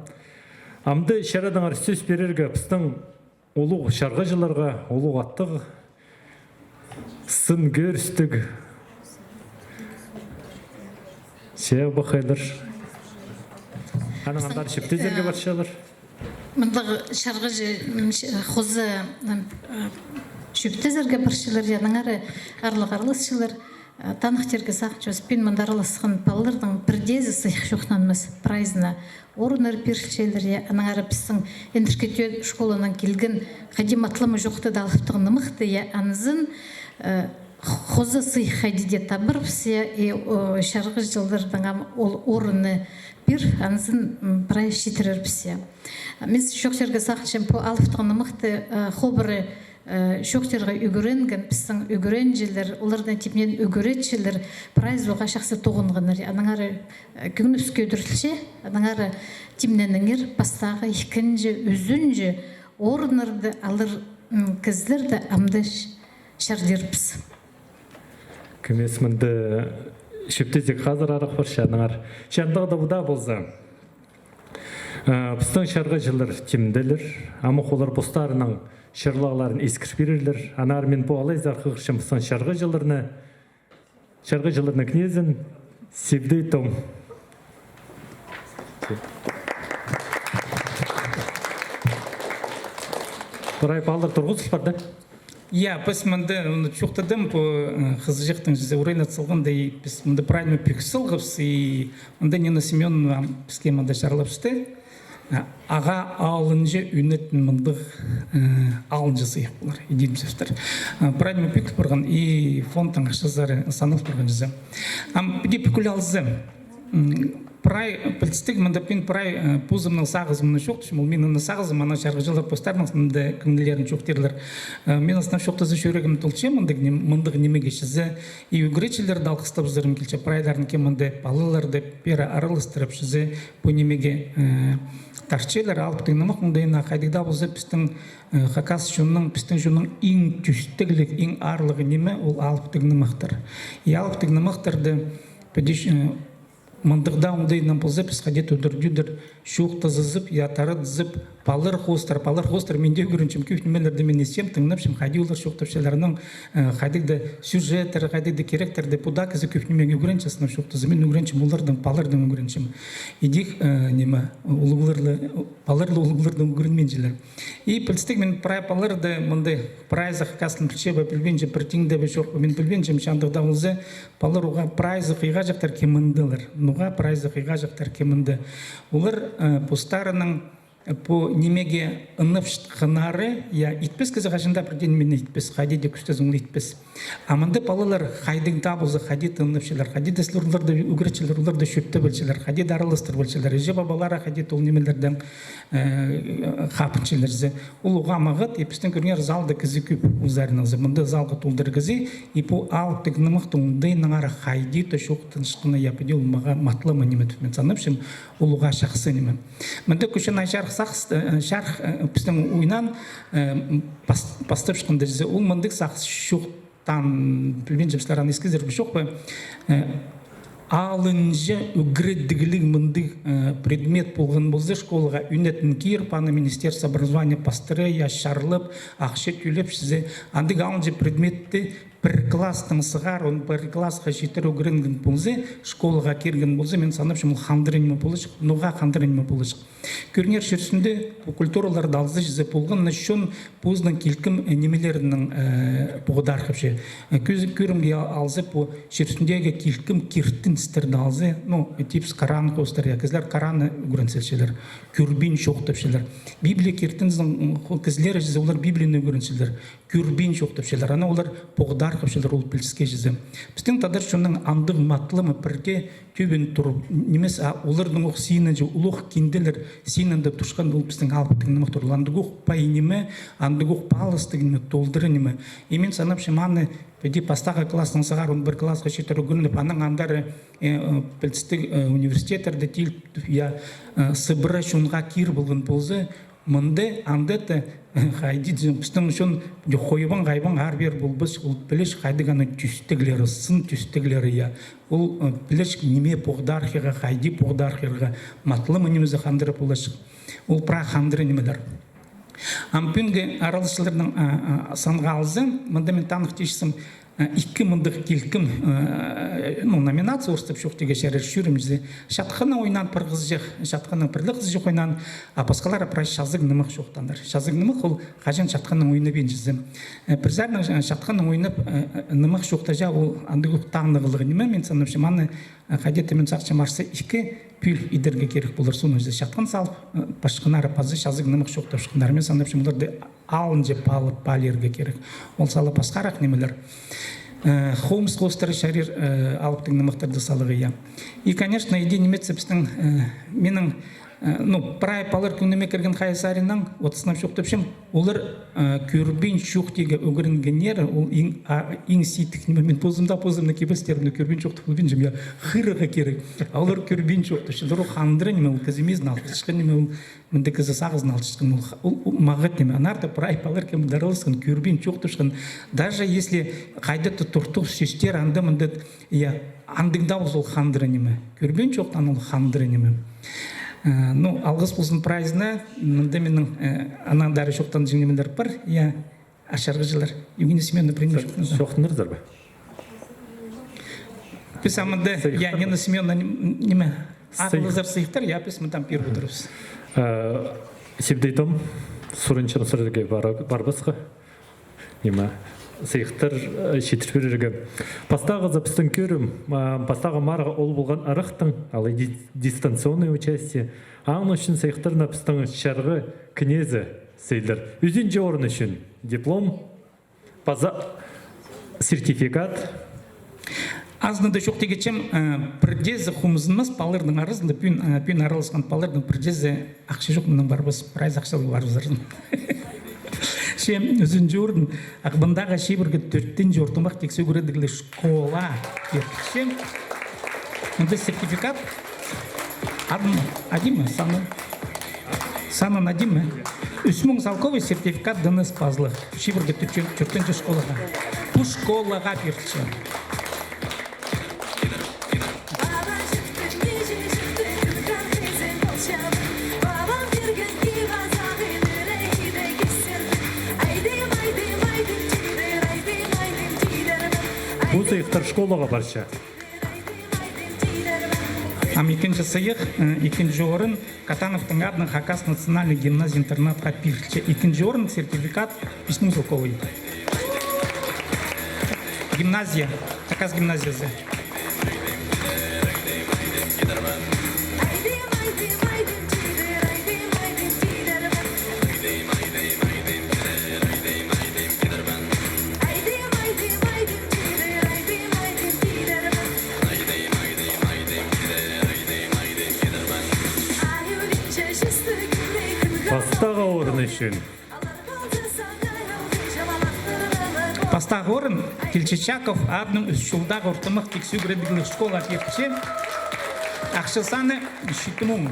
Амды чарадаңар сӧс пирерге пістің улуғ чарғыҷыларға, улуғ аттығ, сын кӧрістіг. Че, абахайлар. Анаң андар чӧптезерге, э, парчалар. Мындағ чарғыҷы, м, ч-, хоза, м, э, чӧптезерге парчалар, я, аннаңар аарлығ араласчылар, э, таныхтирға сағынчабыс, пӱӱн мында араласхан палаларның пірдеезі сыйых чоохтанмас, прайзына орыннар пирілчелер, я, аннаңар пістің Интіркӱдедегі школанаң килген хайди ма алымы чоохтады алыптығ нымахты, я, анзын, э, хоза сыйых хайди даа табарбыс, я, и, о, чарғыҷыларның ам ол орынны пир, анзын, м, прай читірербіс, я. Мин чоохтирға сағынчам, пу алыптығ нымахты, э, хобыры э, чоохтирға ӱгренген пістің ӱгренҷілер, оларның тимнеен ӱгретчілер прайзы уғаа чахсы тоғынғаннар. Аннаңар, э, кӧңнібіс кӧдірілче, аннаңар тимненіңер, пастағы, ікінҷі, ӱзінҷі орыннарды алар, м, кізілерді амды ч-, чардирбыс. Кӧмес мында чӧптезерге хазыр арах парча, аннаңар. Че, андағ даа пу даа полза. Э, пістің чарғыҷылар тимделер, амох олар постарының чырлағларын искір пирерлер. Аннаңар мин пу алайзар хығырчам пістің чарғыҷыларны, чарғыҷыларның кнезін Сибдей Том. Прай палалар турғызыл пар, да? Я, піс мында, м, чоохтадым, пу, э, хызыҷахтың чізе орайнаат салғанда, и піс мында прай ниме пӱк салғабыс, и мында Нина Семёновна піске мында чарлапчатты. Э, ағаа алынҷа ӱнетін мындағ, э, алынҷа сыйых полар, идея тіпчелер. Э, прай ниме пӱк парған, и фондтың ахчазы санал парған чізе. Ам піди пӱкӱл алза. М, прай пілдістіг, мында пӱӱн прай, э, позымның сағызымны чоохтапчам, ол минің сағызым, анаң чарғыҷылар постарының мында кӧңнілерін чоохтирлар. Э, мин астам чоохтаза чӱрегім толча мындағ ним-, мындағ нимеге чізе, и ӱгретчілерді алғыстабызарым килче, прайларын кем мында палаларды пеер араластырып чізе, пу нимеге, э, тартчалар, алыптығ нымах, мындағ на хайдағ даа полза пістің, э, хакас чонның, пістің чонның иң тӧстігліг, иң аарлығ ниме, ол алыптығ нымахтар. И алыптығ нымахтарды Піди, э, мындағ даа оңдайнаң полза, піс хайди-да удур-тӧдір чоохтазызып, я, таратызып, палалар хоостыра, палалар хоостыра, мин дее ӱгренчем, кӧп нимелерні мин истем, тыңнапчам, хайди олар чоохтапчалар, аның, э, хайдағ-да сюжеттер, хайдағ-да керектерні, пу даа кізі кӧп нимее ӱгренче, сынап чоохтаза, мин ӱгренчем, олардаң, палалардаң ӱгренчем. Идӧк, э, ниме, улуғлар ла, палалар ла улуғлардаң ӱгренминчелер. И пілдістіг, мин прай палаларды мындағ прайзы хакастың пілче бе, пілбинче, пір тиң дее бе, чох па, мин пілбинчем, че андағ даа полза, палалар уғаа прайзы хыйғаҷахтар кем мындағлар. Ноға прайзы хыйғаҷахтар кем мында. Олар, э, постарының, э, пу нимее ынапчатханнары, я, итпес кізі хаҷан даа пір дее нимені итпес, хайди даа кӱстезің, ол итпес. А мында палалар хайдағ даа полза, хайди-да ынапчалар, хайди-да сілер оларды ӱгретчелер, оларды чӧптеп алчалар, хайди-да араластырып алчалар. Іҷе-пабалары хайди-да ол нимелердең, э, хапчалар зе. Ол уғаа мағат, и пістің кӧріңер, залда кізі кӧп, ол саринаң зе. Мында залға толдыра кізі, и пу алыптығ нымахтың оңдайынаңар хайди-да чоохтанчатханы, я, піди ол мағаа матлама ниме тіп мин санапчам, ол уғаа чахсы ниме. Мында кӧрчем, ай, чарых сағыс, э, чарых, э, пістің ойнаан, э, пас-, пастап чыхханда зе, ол мындағ сағыс чоохтаан, пілбинчем, сірер аны искезер бе, чох па, э, алынҷа ӱгредігліг мындағ, э, предмет полған полза, школаға ӱнетін киріп, аны министерство образования пастыра, я, чарлап, ахча тӧлеп, чізе, андағ алынҷа предметті пір класстаң сығара он пір класха читіре ӱгренген полза, школаға кирген полза, мин санапчам, ол хандыра ниме поларҷых, ноға хандыра ниме поларҷых. Кӧріңер, чир ӱстӱнде пу культураларны алза, чізе, полған на чон позының килкім, э, нимелернең, э, поғдархапча. Э, кӧзі-, кӧрімге алза, пу чир ӱстӱндегі килкім киртіністерні алза, ну, типче, Коран хоостыра, я, кізілер Коранны ӱгренчелер, кӧрбин чоохтапчалар. Библия киртінізінің, м, хо-, кізілері, чізе, олар Библияны ӱгренчелер, кӧрбин чоохтапчалар. Аны олар поғдархапчалар ол піліске, чізе. Пістің тадар чонның андағ матламы пірдее тӧбін турып нимес, а оларның ох синінҷе, улуғ кинделер синінде турчатхан ол пістің алыптығ нымахтар. Ол андағ ох пай ниме, андағ ох палыстығ ниме, толдыра ниме. И мин санапчам, аны піди пастағы класстаң сығара он пір класха читіре ӱгреніп, анаң андар, э, э, пілдістіг, э, университеттерде тил, я, э, сыбыра чонға кир полған полза, мында анда-да, хайди тізең, пістің ӱчӱн хойбаң-хайбаң аар-пеер полбас, ол піліс хайдағ аны тӧстеглері, сын тӧстеглері, я. Ол, э, піліс ниме поғдархирға, хайди поғдархирға, матлама нимезі хандыра поларҷых. Ол прай хандыра нимелер. Ам пӱӱнгі араласчыларның, а, а, санға алза, мында мин таныхтирчам, э, ікі мындағ килкім, э, ну, номинация, орыстап чоохтирға чарир, чӧрімҷі. Чатханнаң ойнаан пір хызыҷах, чатханнаң пір ле хызыҷах ойнаан, а пасхалары прай чазағ нымах чоохтааннар. Чазағ нымах ол хаҷан чатханнаң ойнабинчазың. Э, пір саринаң, э, чатханнаң ойнап, э, э, нымах чоохтаҷаң, ол андағ ох танығлығ ниме, мин санапчам, аны, э, хайди-да, мин сағынчам, арса ікі пӧл идерге кирек полар. Соонаң чатхан салып, э, пасчатханнары паза чазағ нымах чоохтапчатханнары. Мин санапчам, оларны алынҷа паалап, паалирға кирек. Ол сала пасхарах нимелер. Э, хомыс хоостыра чарир, э, алыптығ нымахтарды саларға, я. И, конечно, иди ниме тізе пістің, э, минің, э, ну, прай палалар кӧңніме кірген хайзы саринаң, вот сынап чоохтапчам, олар, э, кӧрбин чоохтирға ӱгренгеннер, ол иң, а, иң сидік ниме. Мин позым даа, позымның кибелістерімні кӧрбин чоохтап полбинчам, я, хығырарға кирек. А олар кӧрбин чоохтапчалар, ол хандыра ниме, ол кізі мизін алтысхан ниме, ол мында кізі сағызын алтысхан, ол, ол, ол мағат ниме. Аннаңар даа прай палалар кем араласхан, кӧрбин чоохтапчатхан. Даже если хайда-да туртух сӧстер, анда-мында, я, андағ даа полза, ол хандыра ниме. Кӧрбин чоохтаан, ол хандыра ниме. Э, ну, алғыс ползын прайзына, мында минің, э, анаң даа чоохтанҷаң нимелер пар, я, ачарға чарир. Евгения Семёновна, пример чоохтанза. Чоохтанарзар ба? Піс амында, я, Нина Семёновна, ним-, ниме, сый- ағылызар сыйыхтар, я, піс мындаң пиріп одырарбыс. Э, Сибдей Том, сурынчам сірерге пар-, парбасха. Ниме, сыйыхтар, э, читір пирерге. Пастағызы пістің кӧрім, а, пастағы марығ ол полған ырахтаң, алай ди-, дистанционное участие. Аның ӱчӱн сыйыхтарны пістің чарғы кнезі сыйлар. Ӱзінҷі орын ӱчӱн диплом паза сертификат. Азынада чоохтирға итчем, э, пірдеезі хомзынмас палаларның аразында, пӱӱн, э, пӱӱн араласхан палаларның пірдеезі ахча чох, мынаң парбас, прайзы ахчалығ парбазар. Че ӱзінҷі орын Ағбандағы чибіргі тӧртінҷі ортымах тиксі ӱгредігліг школа пирче. Мында сертификат. Адын адим ма, санын? Санын адим ма? Ӱс муң салковай сертификат Д Н С пазылығ. Чибіргі тӧртінҷі школаға. Пу школаға пирче. сыйыхтар школаға парча. Ам ікінҷі сыйых, э, ікінҷі орын Катановтың адынаң Хакас национальный гимназия-интернатха пирілче. Ікінҷі орын, сертификат, пис муң салковай. Гимназия, Хакас гимназиязы. Пастағы орын ӱчӱн. Пастағы орын Кильчичаков адынаң ӱс чолдағы ортымах тиксі ӱгредігліг школа пирче. Ахча саны читі муң.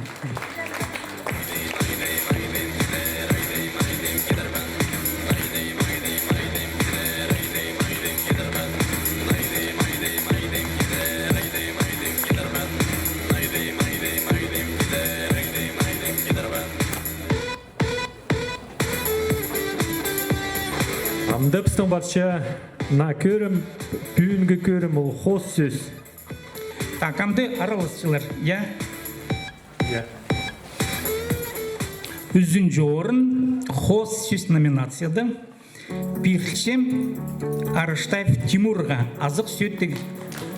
Амды пістің парча наа кӧрім, пӱӱнгі кӧрім ол хоос сӧс. Так, амды араласчалар, я? Я. Ӱзінҷі орын хоос сӧс номинацияда пирілче Араштаев Тимурға, Азых Сӧӧттіг,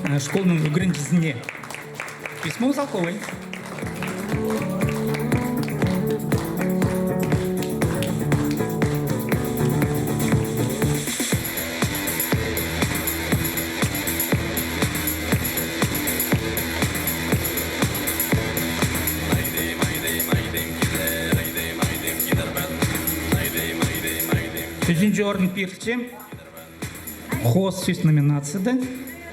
э, школаның ӱгренҷізіне. Пис муң салковай. Ӱзінҷі орын пирілче хоос сӧс номинацияда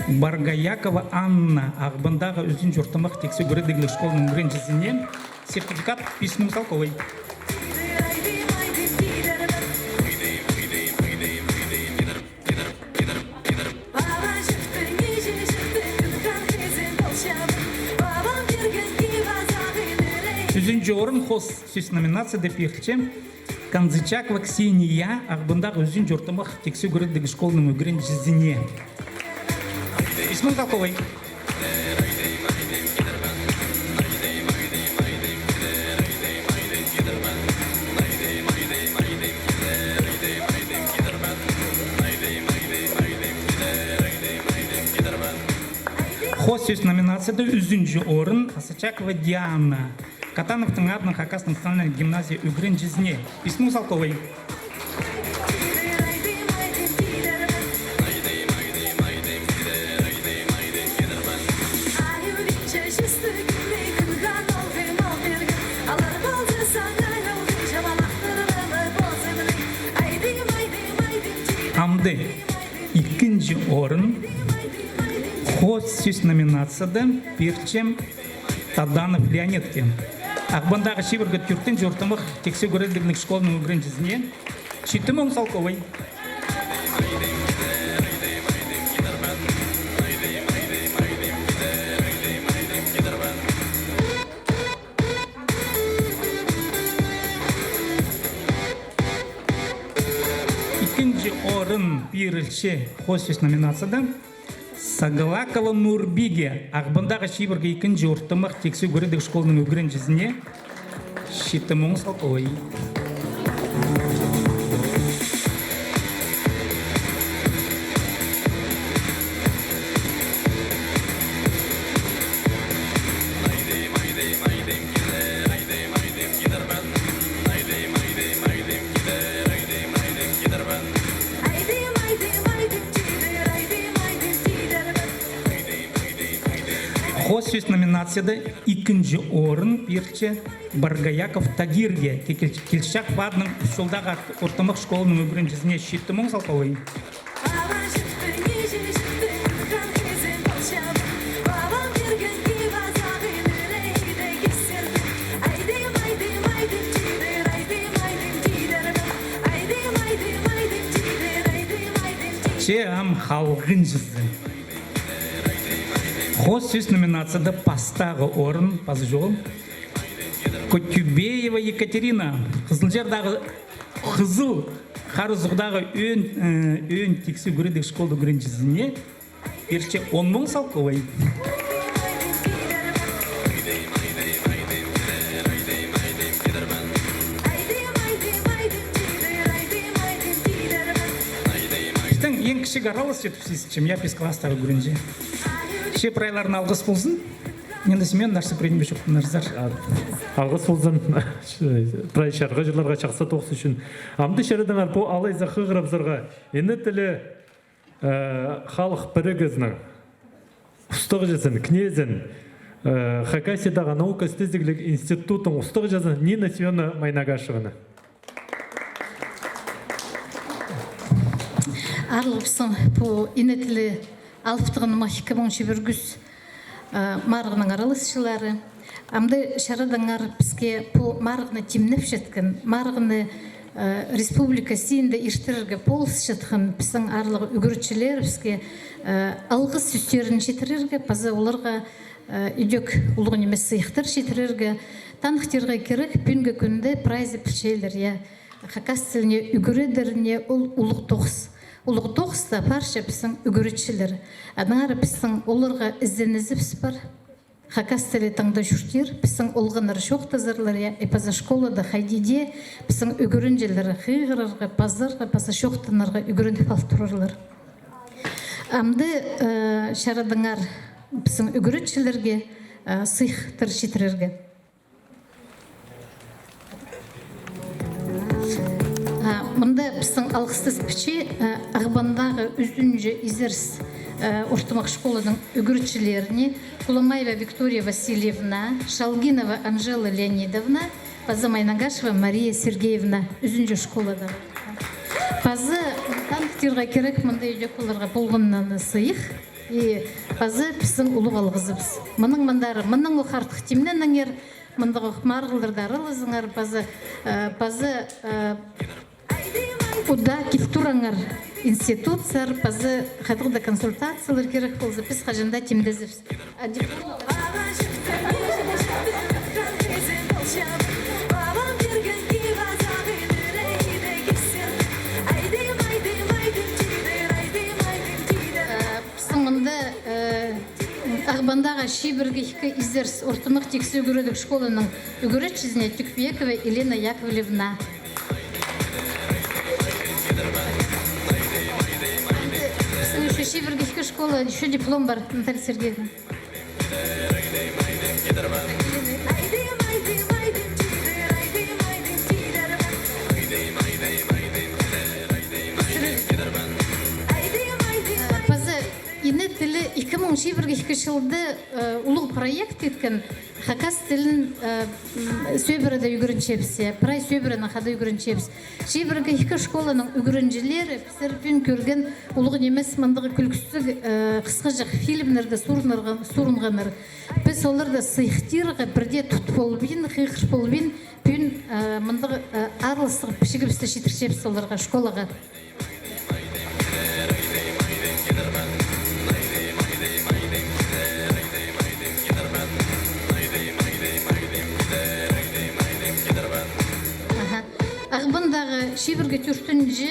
Боргоякова Анна, Ағбандағы ӱзінҷі ортымах тиксі ӱгредігліг школаның ӱгренҷізіне. Сертификат пис муң салковай. Ӱзінҷі орын хоос сӧс номинацияда пирілче Канзычакова Ксения, Ағбандағы ӱзінҷі ортымах тиксі ӱгредігліг школаның ӱгренҷізіне. Пис муң салковай. Хоос сӧс номинацияда ӱзінҷі орын Асачакова Диана, Катановтың адынаң Хакас национальный гимназия ӱгренҷізіне. Пис муң салковай. Амды ікінҷі орын хоос сӧс номинацияда пирілче Таданов Леонидке, Ағбандағы чибіргі тӧртінҷі ортымах тиксі ӱгредігліг школаның ӱгренҷізіне. Читі муң салковай. Ікінҷі орын пирілче хоос сӧс номинацияда Саглакова Нурбиге, Ағбандағы чибіргі ікінҷі ортымах тиксі ӱгредігліг школаның ӱгренҷізіне. Читі муң салковай. Хоос сӧс номинацияда ікінҷі орын пирілче Боргояков Тагирге, Кил-, Кильчичаков адынаң ӱс чолдағы ортымах школаның ӱгренҷізіне. Читі муң салковай. Че ам халғанҷызы. Хоос сӧс номинацияда пастағы орын, пазы чоғыл, Котюбеева Екатерина, Хызылчардағы, Хызыл Харызуғдағы ӧӧн, э, ӧӧн тиксі ӱгредігліг школаның ӱгренҷізіне. Пирче он муң салковай. Пістің ең кічіг араласчы тіп сизінчем, я, пис класстағы ӱгренҷі. Че прайларына алғыс ползын. Енді Семен, наш сопредним чох нарзар. А, алғыс ползын. Прай чарғы чылларға чахсы тоғыс ӱчӱн. Амды чарадыңар пу алайза хығырыбызарға. Ине тілі, э, халых пірігізінің устағҷызын, кнезін, э, Хакасиядағы наука істезігліг институттың устағҷызын Нина Семёновна Майнагашеваны. Аарлығ пістің пу ине тілі алыптығ нымах ікі муң чибіргі ӱс, э, марығның араласчылары. Амды чарадыңар піске пу марығны тимнепчеткен, марығны, э, республика синінде иртірерге полысчатхан пістің аарлығ ӱгретчілерібіске, э, алғыс сӧстерін читірерге, паза оларға, э, ідӧк улуғ нимес сыйыхтар читірерге. Таныхтирға кирек, пӱӱнгі кӱнде прайзы пілчелер, я, хакас тіліне ӱгредеріне ол улуғ тоғыс. Улуғ тоғыста парча пістің ӱгретчілер. Аннаңар пістің оларға ізенізібіс пар. Хакас тілі таңда чуртир, пістің олғаннар чоохтазарлар, я, и паза школада хайди дее пістің ӱгренҷілер хығырарға, пазарға, паза чоохтанарға ӱгреніп ал турарлар. Амды, э, чарадыңар пістің ӱгретчілерге, э, сыйыхтар читірерге. А, мында пістің алғыстас піче, а, Ағбандағы ӱзінҷі изеріс, а, ортымах школаның ӱгретчілеріне: Куломаева Виктория Васильевна, Шалгинова Анжела Леонидовна, паза Майнагашева Мария Сергеевна, ӱзінҷі школада. Паза таныхтирға кирек, мында ідӧк оларға полған на сыйых, и паза пістің улуғ алғызыбыс. Мының мындар, мының ох артых тимненіңер, мындағ ох марығларда аралазыңар, паза, э, паза, э, удаа кил турыңар институтсар, паза хайдағ-да консультациялар кирек полза, піс хаҷан даа тимдезібіс. А диплом Пістің мында, э, Ағбандағы чибіргі ікі изеріс ортымах тиксі ӱгредіг школаның ӱгретчізіне Тюкпиекова Елена Яковлевна. Пістің ещё чибіргі ікі школа, ещё диплом пар, Наталья Сергеевна. Паза ине тілі ікі муң чибіргі ікі чылда, э, улуғ проект иткен, хакас тілін, э, м, сӧбіреде ӱгренчебіс, прай сӧбірені хада ӱгренчебіс. Чибіргі ікі школаның ӱгренҷілері пістерні кӧрген, улуғ нимес мындағ кӱлкістіг, э, хысхаҷах фильмнерде сурынарға-, сурынғаннар. Піс оларны сыйыхтирға, пірдее тут полбин, хығыр полбин, пӱӱн, э, мындағ, э, аарластығ пічігібісті читірчебіс оларға, школаға. Аха. Ағбандағы чибіргі тӧртінҷі,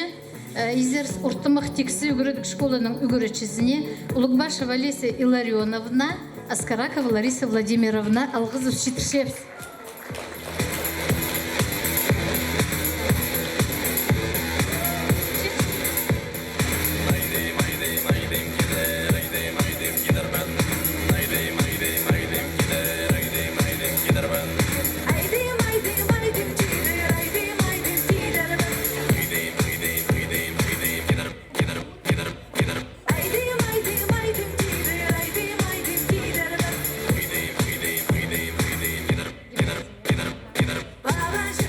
э, изеріс ортымах тиксі ӱгредіг школаның ӱгретчізіне Улугбашева Олеся Илларионовна, Аскаракова Лариса Владимировна алғызыбыс читірчебіс.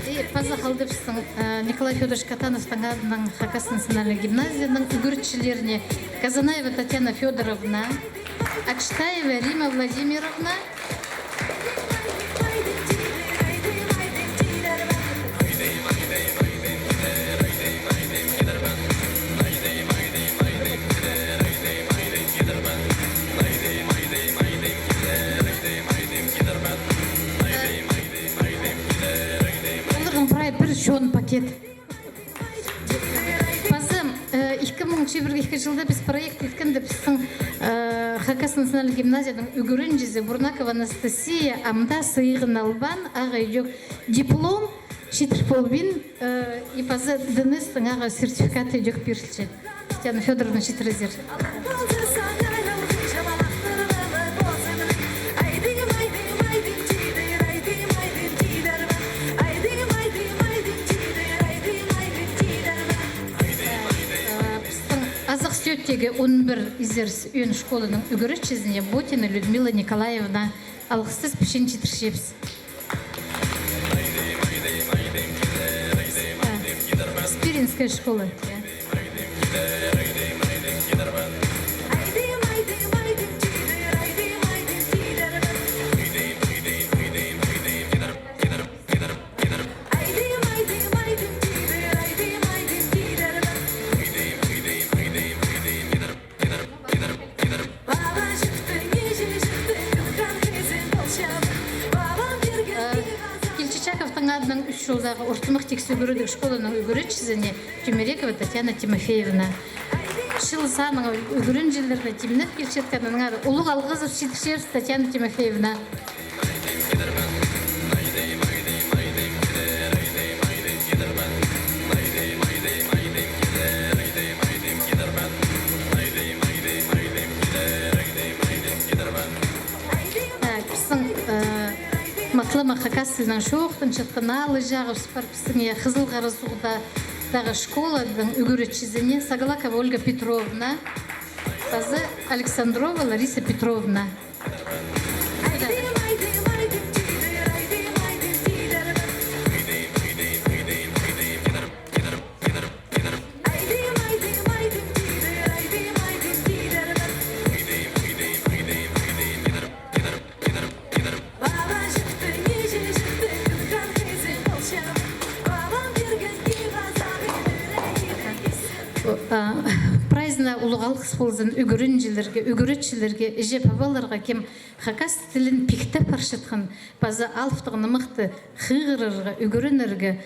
И паза халды пістің, э, Николай Фёдорович Катановтың адынаң Хакас национальнай гимназияның ӱгретчілеріне Казанаева Татьяна Фёдоровна, Акштаева Римма Владимировна. Оларның прай пір чоон пакет. Паза, э, ікі Чибіргі ікі чылда піс проект иткенде, пістің, э, Хакас национальный гимназияның ӱгренҷізі Бурнакова Анастасия амды сыйығын албаан, ағаа ідӧк диплом читір полбин, э, и паза Денистің ағаа сертификаты ідӧк пирілче. Татьяна Фёдоровна, читірерзер. Э, пістің Азах Сӧӧттегі он пір изеріс ӧӧн школаның ӱгретчізіне Ботина Людмила Николаевна алғыстас пічен читірчебіс. Э, Спиринская школа, я. Э, Кильчичаковтың адынаң ӱс чолдағы ортымах тиксі ӱгредіг школаның ӱгретчізіне Тюмерекова Татьяна Тимофеевна. Чыл саанаң ӱгренҷілерні тимнеп килчеткеннеңер улуғ алғыс читірчебіс, Татьяна Тимофеевна. Так, пістің, э, матлама хакас тілінең чоохтанчатхан алыҷағыбыс пар пістің, я, Хызыл Харасуғда тағы школадың ӱгретчізіне Саглакова Ольга Петровна, паза Александрова Лариса Петровна. А, прайзына улуғ алғыс ползын ӱгренҷілерге, ӱгретчілерге, іҷе-пабаларға, кем хакас тілін пиктеп парчатхан, паза алыптығ нымахты хығырарға, ӱгренерге,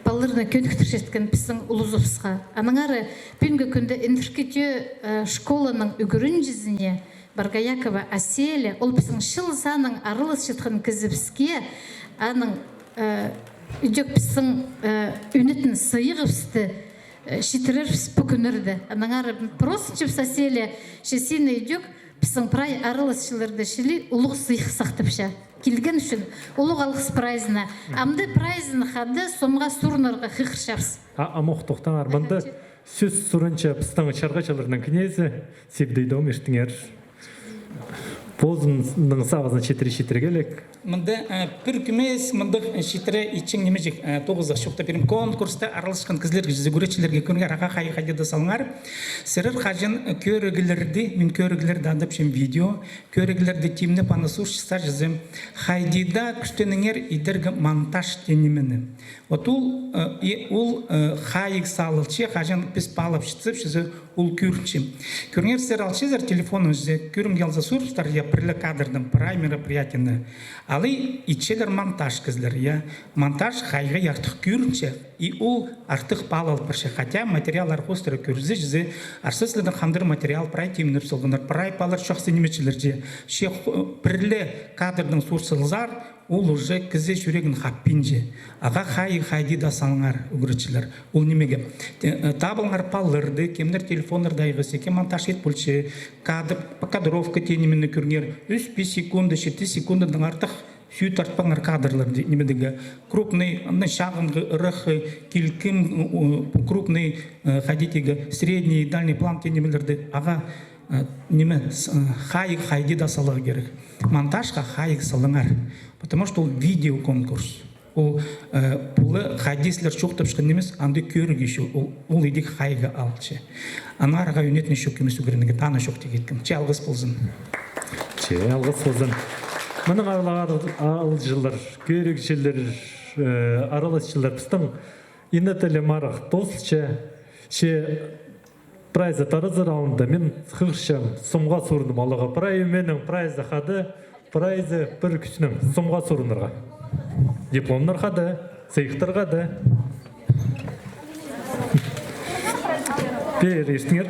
палаларны кӧніктірчеткен пістің улузыбысха. Аннаңар пӱӱнгі кӱнде Индіркі Тӧӧ, э, школаның ӱгренҷізіне Боргоякова Аселя, ол пістің чыл саанаң араласчатхан кізібіске, аның, э, ідӧк пістің, э, ӱнетін сыйығыбысты, э, читірербіс пу кӱннерде. Аннаңар просынчабыс, Аселя, че сині ідӧк пістің прай араласчыларны чіли улуғ сыйых сахтапча. Килген ӱчӱн улуғ алғыс прайзына. Амды прайзын хада сомға сурынарға хығырчабыс. А, амох, тохтаңар. Мында сӧс сурынча пістің чарғыҷыларның кнезі Сибдей Дом, иртіңер. Позының сағызын читіре, читіргелек. Мында, э, пір кӧмес, мындағ, э, читіре итчең нимеҷек, э, тоғызах чоохтап пирем. Конкурста араласхан кізілерге, чізе ӱгретчілерге, кӧріңер, ағаа хайди-хайди даа салыңар. Сірер хаҷан, э, кӧріглерді, мин кӧріглерді адапчам, видео, кӧріглерді тимнеп, аны суурчазар, чізе хайди даа кӱстеніңер идерге монтаж теен нимені. Вот ол, э, и ол, э, хайығ салылча, хаҷан піс паалапчатсабыс, чізе ол кӧрінче. Кӧріңер, сірер алчазар телефоннаң, чізе кӧрімге алза, суурыбыстар, я, пір ле кадрдаң прай мероприятиені. Алай итчелер монтаж кізілер, я. Монтаж хайығ артых кӧрінче, и ол артых паал алып парча. Хотя материаллар хоостыра кӧрзе, чізе арса сілернің хандыр материал, прай тимнеп салғаннар, прай палалар чахсы нимеҷілер чи. Че хо-, пір ле кадрдаң суурчазар, ол уже кізі чӱрегін хаппинча. Ағаа хайығ хайди даа салыңар, ӱгретчілер. Ол нимеге. Те-, э, табылыңар палаларды, кемнер телефоннарда айғасча, кем монтаж ит полча, кадр, кадровка теен нимені кӧріңер. Ӱс-пис секунда, читі секундадаң артых сӱӱ тартпаңар кадрларды, нимедегі. Крупный, аны чағынғы, ыраххы, килкім, у, у, крупный, э, хайди теерге, средний, дальний план теен нимелерді, ағаа, э, ниме, с-, э, хайығ хайди даа саларға кирек. Монтажха хайығ салыңар. Потому что ол видеоконкурс. Ол, э, пулы хайди сірер чоохтапчатхан нимес, анда кӧріг ещё, ол, ол идӧк хайығ алча. Аннаңар ағаа ӱнетін ещё кӧмес ӱгренерге, таныҷых чоохтап киткем. Че алғыс ползын. Че алғыс ползын. Мының аарлығ аалҷылар, кӧрігҷілер, э, араласчылар, пістің «Ине тілі» марығ тоозылча. Че прайзы таразы раунда мин хығырчам сомға сурынып аларға. Прай ӧменің прайзы хада, прайзы пір кӱстенең сомға сурынарға. Дипломнар хада, сыйыхтар хада. Пеер иртіңер.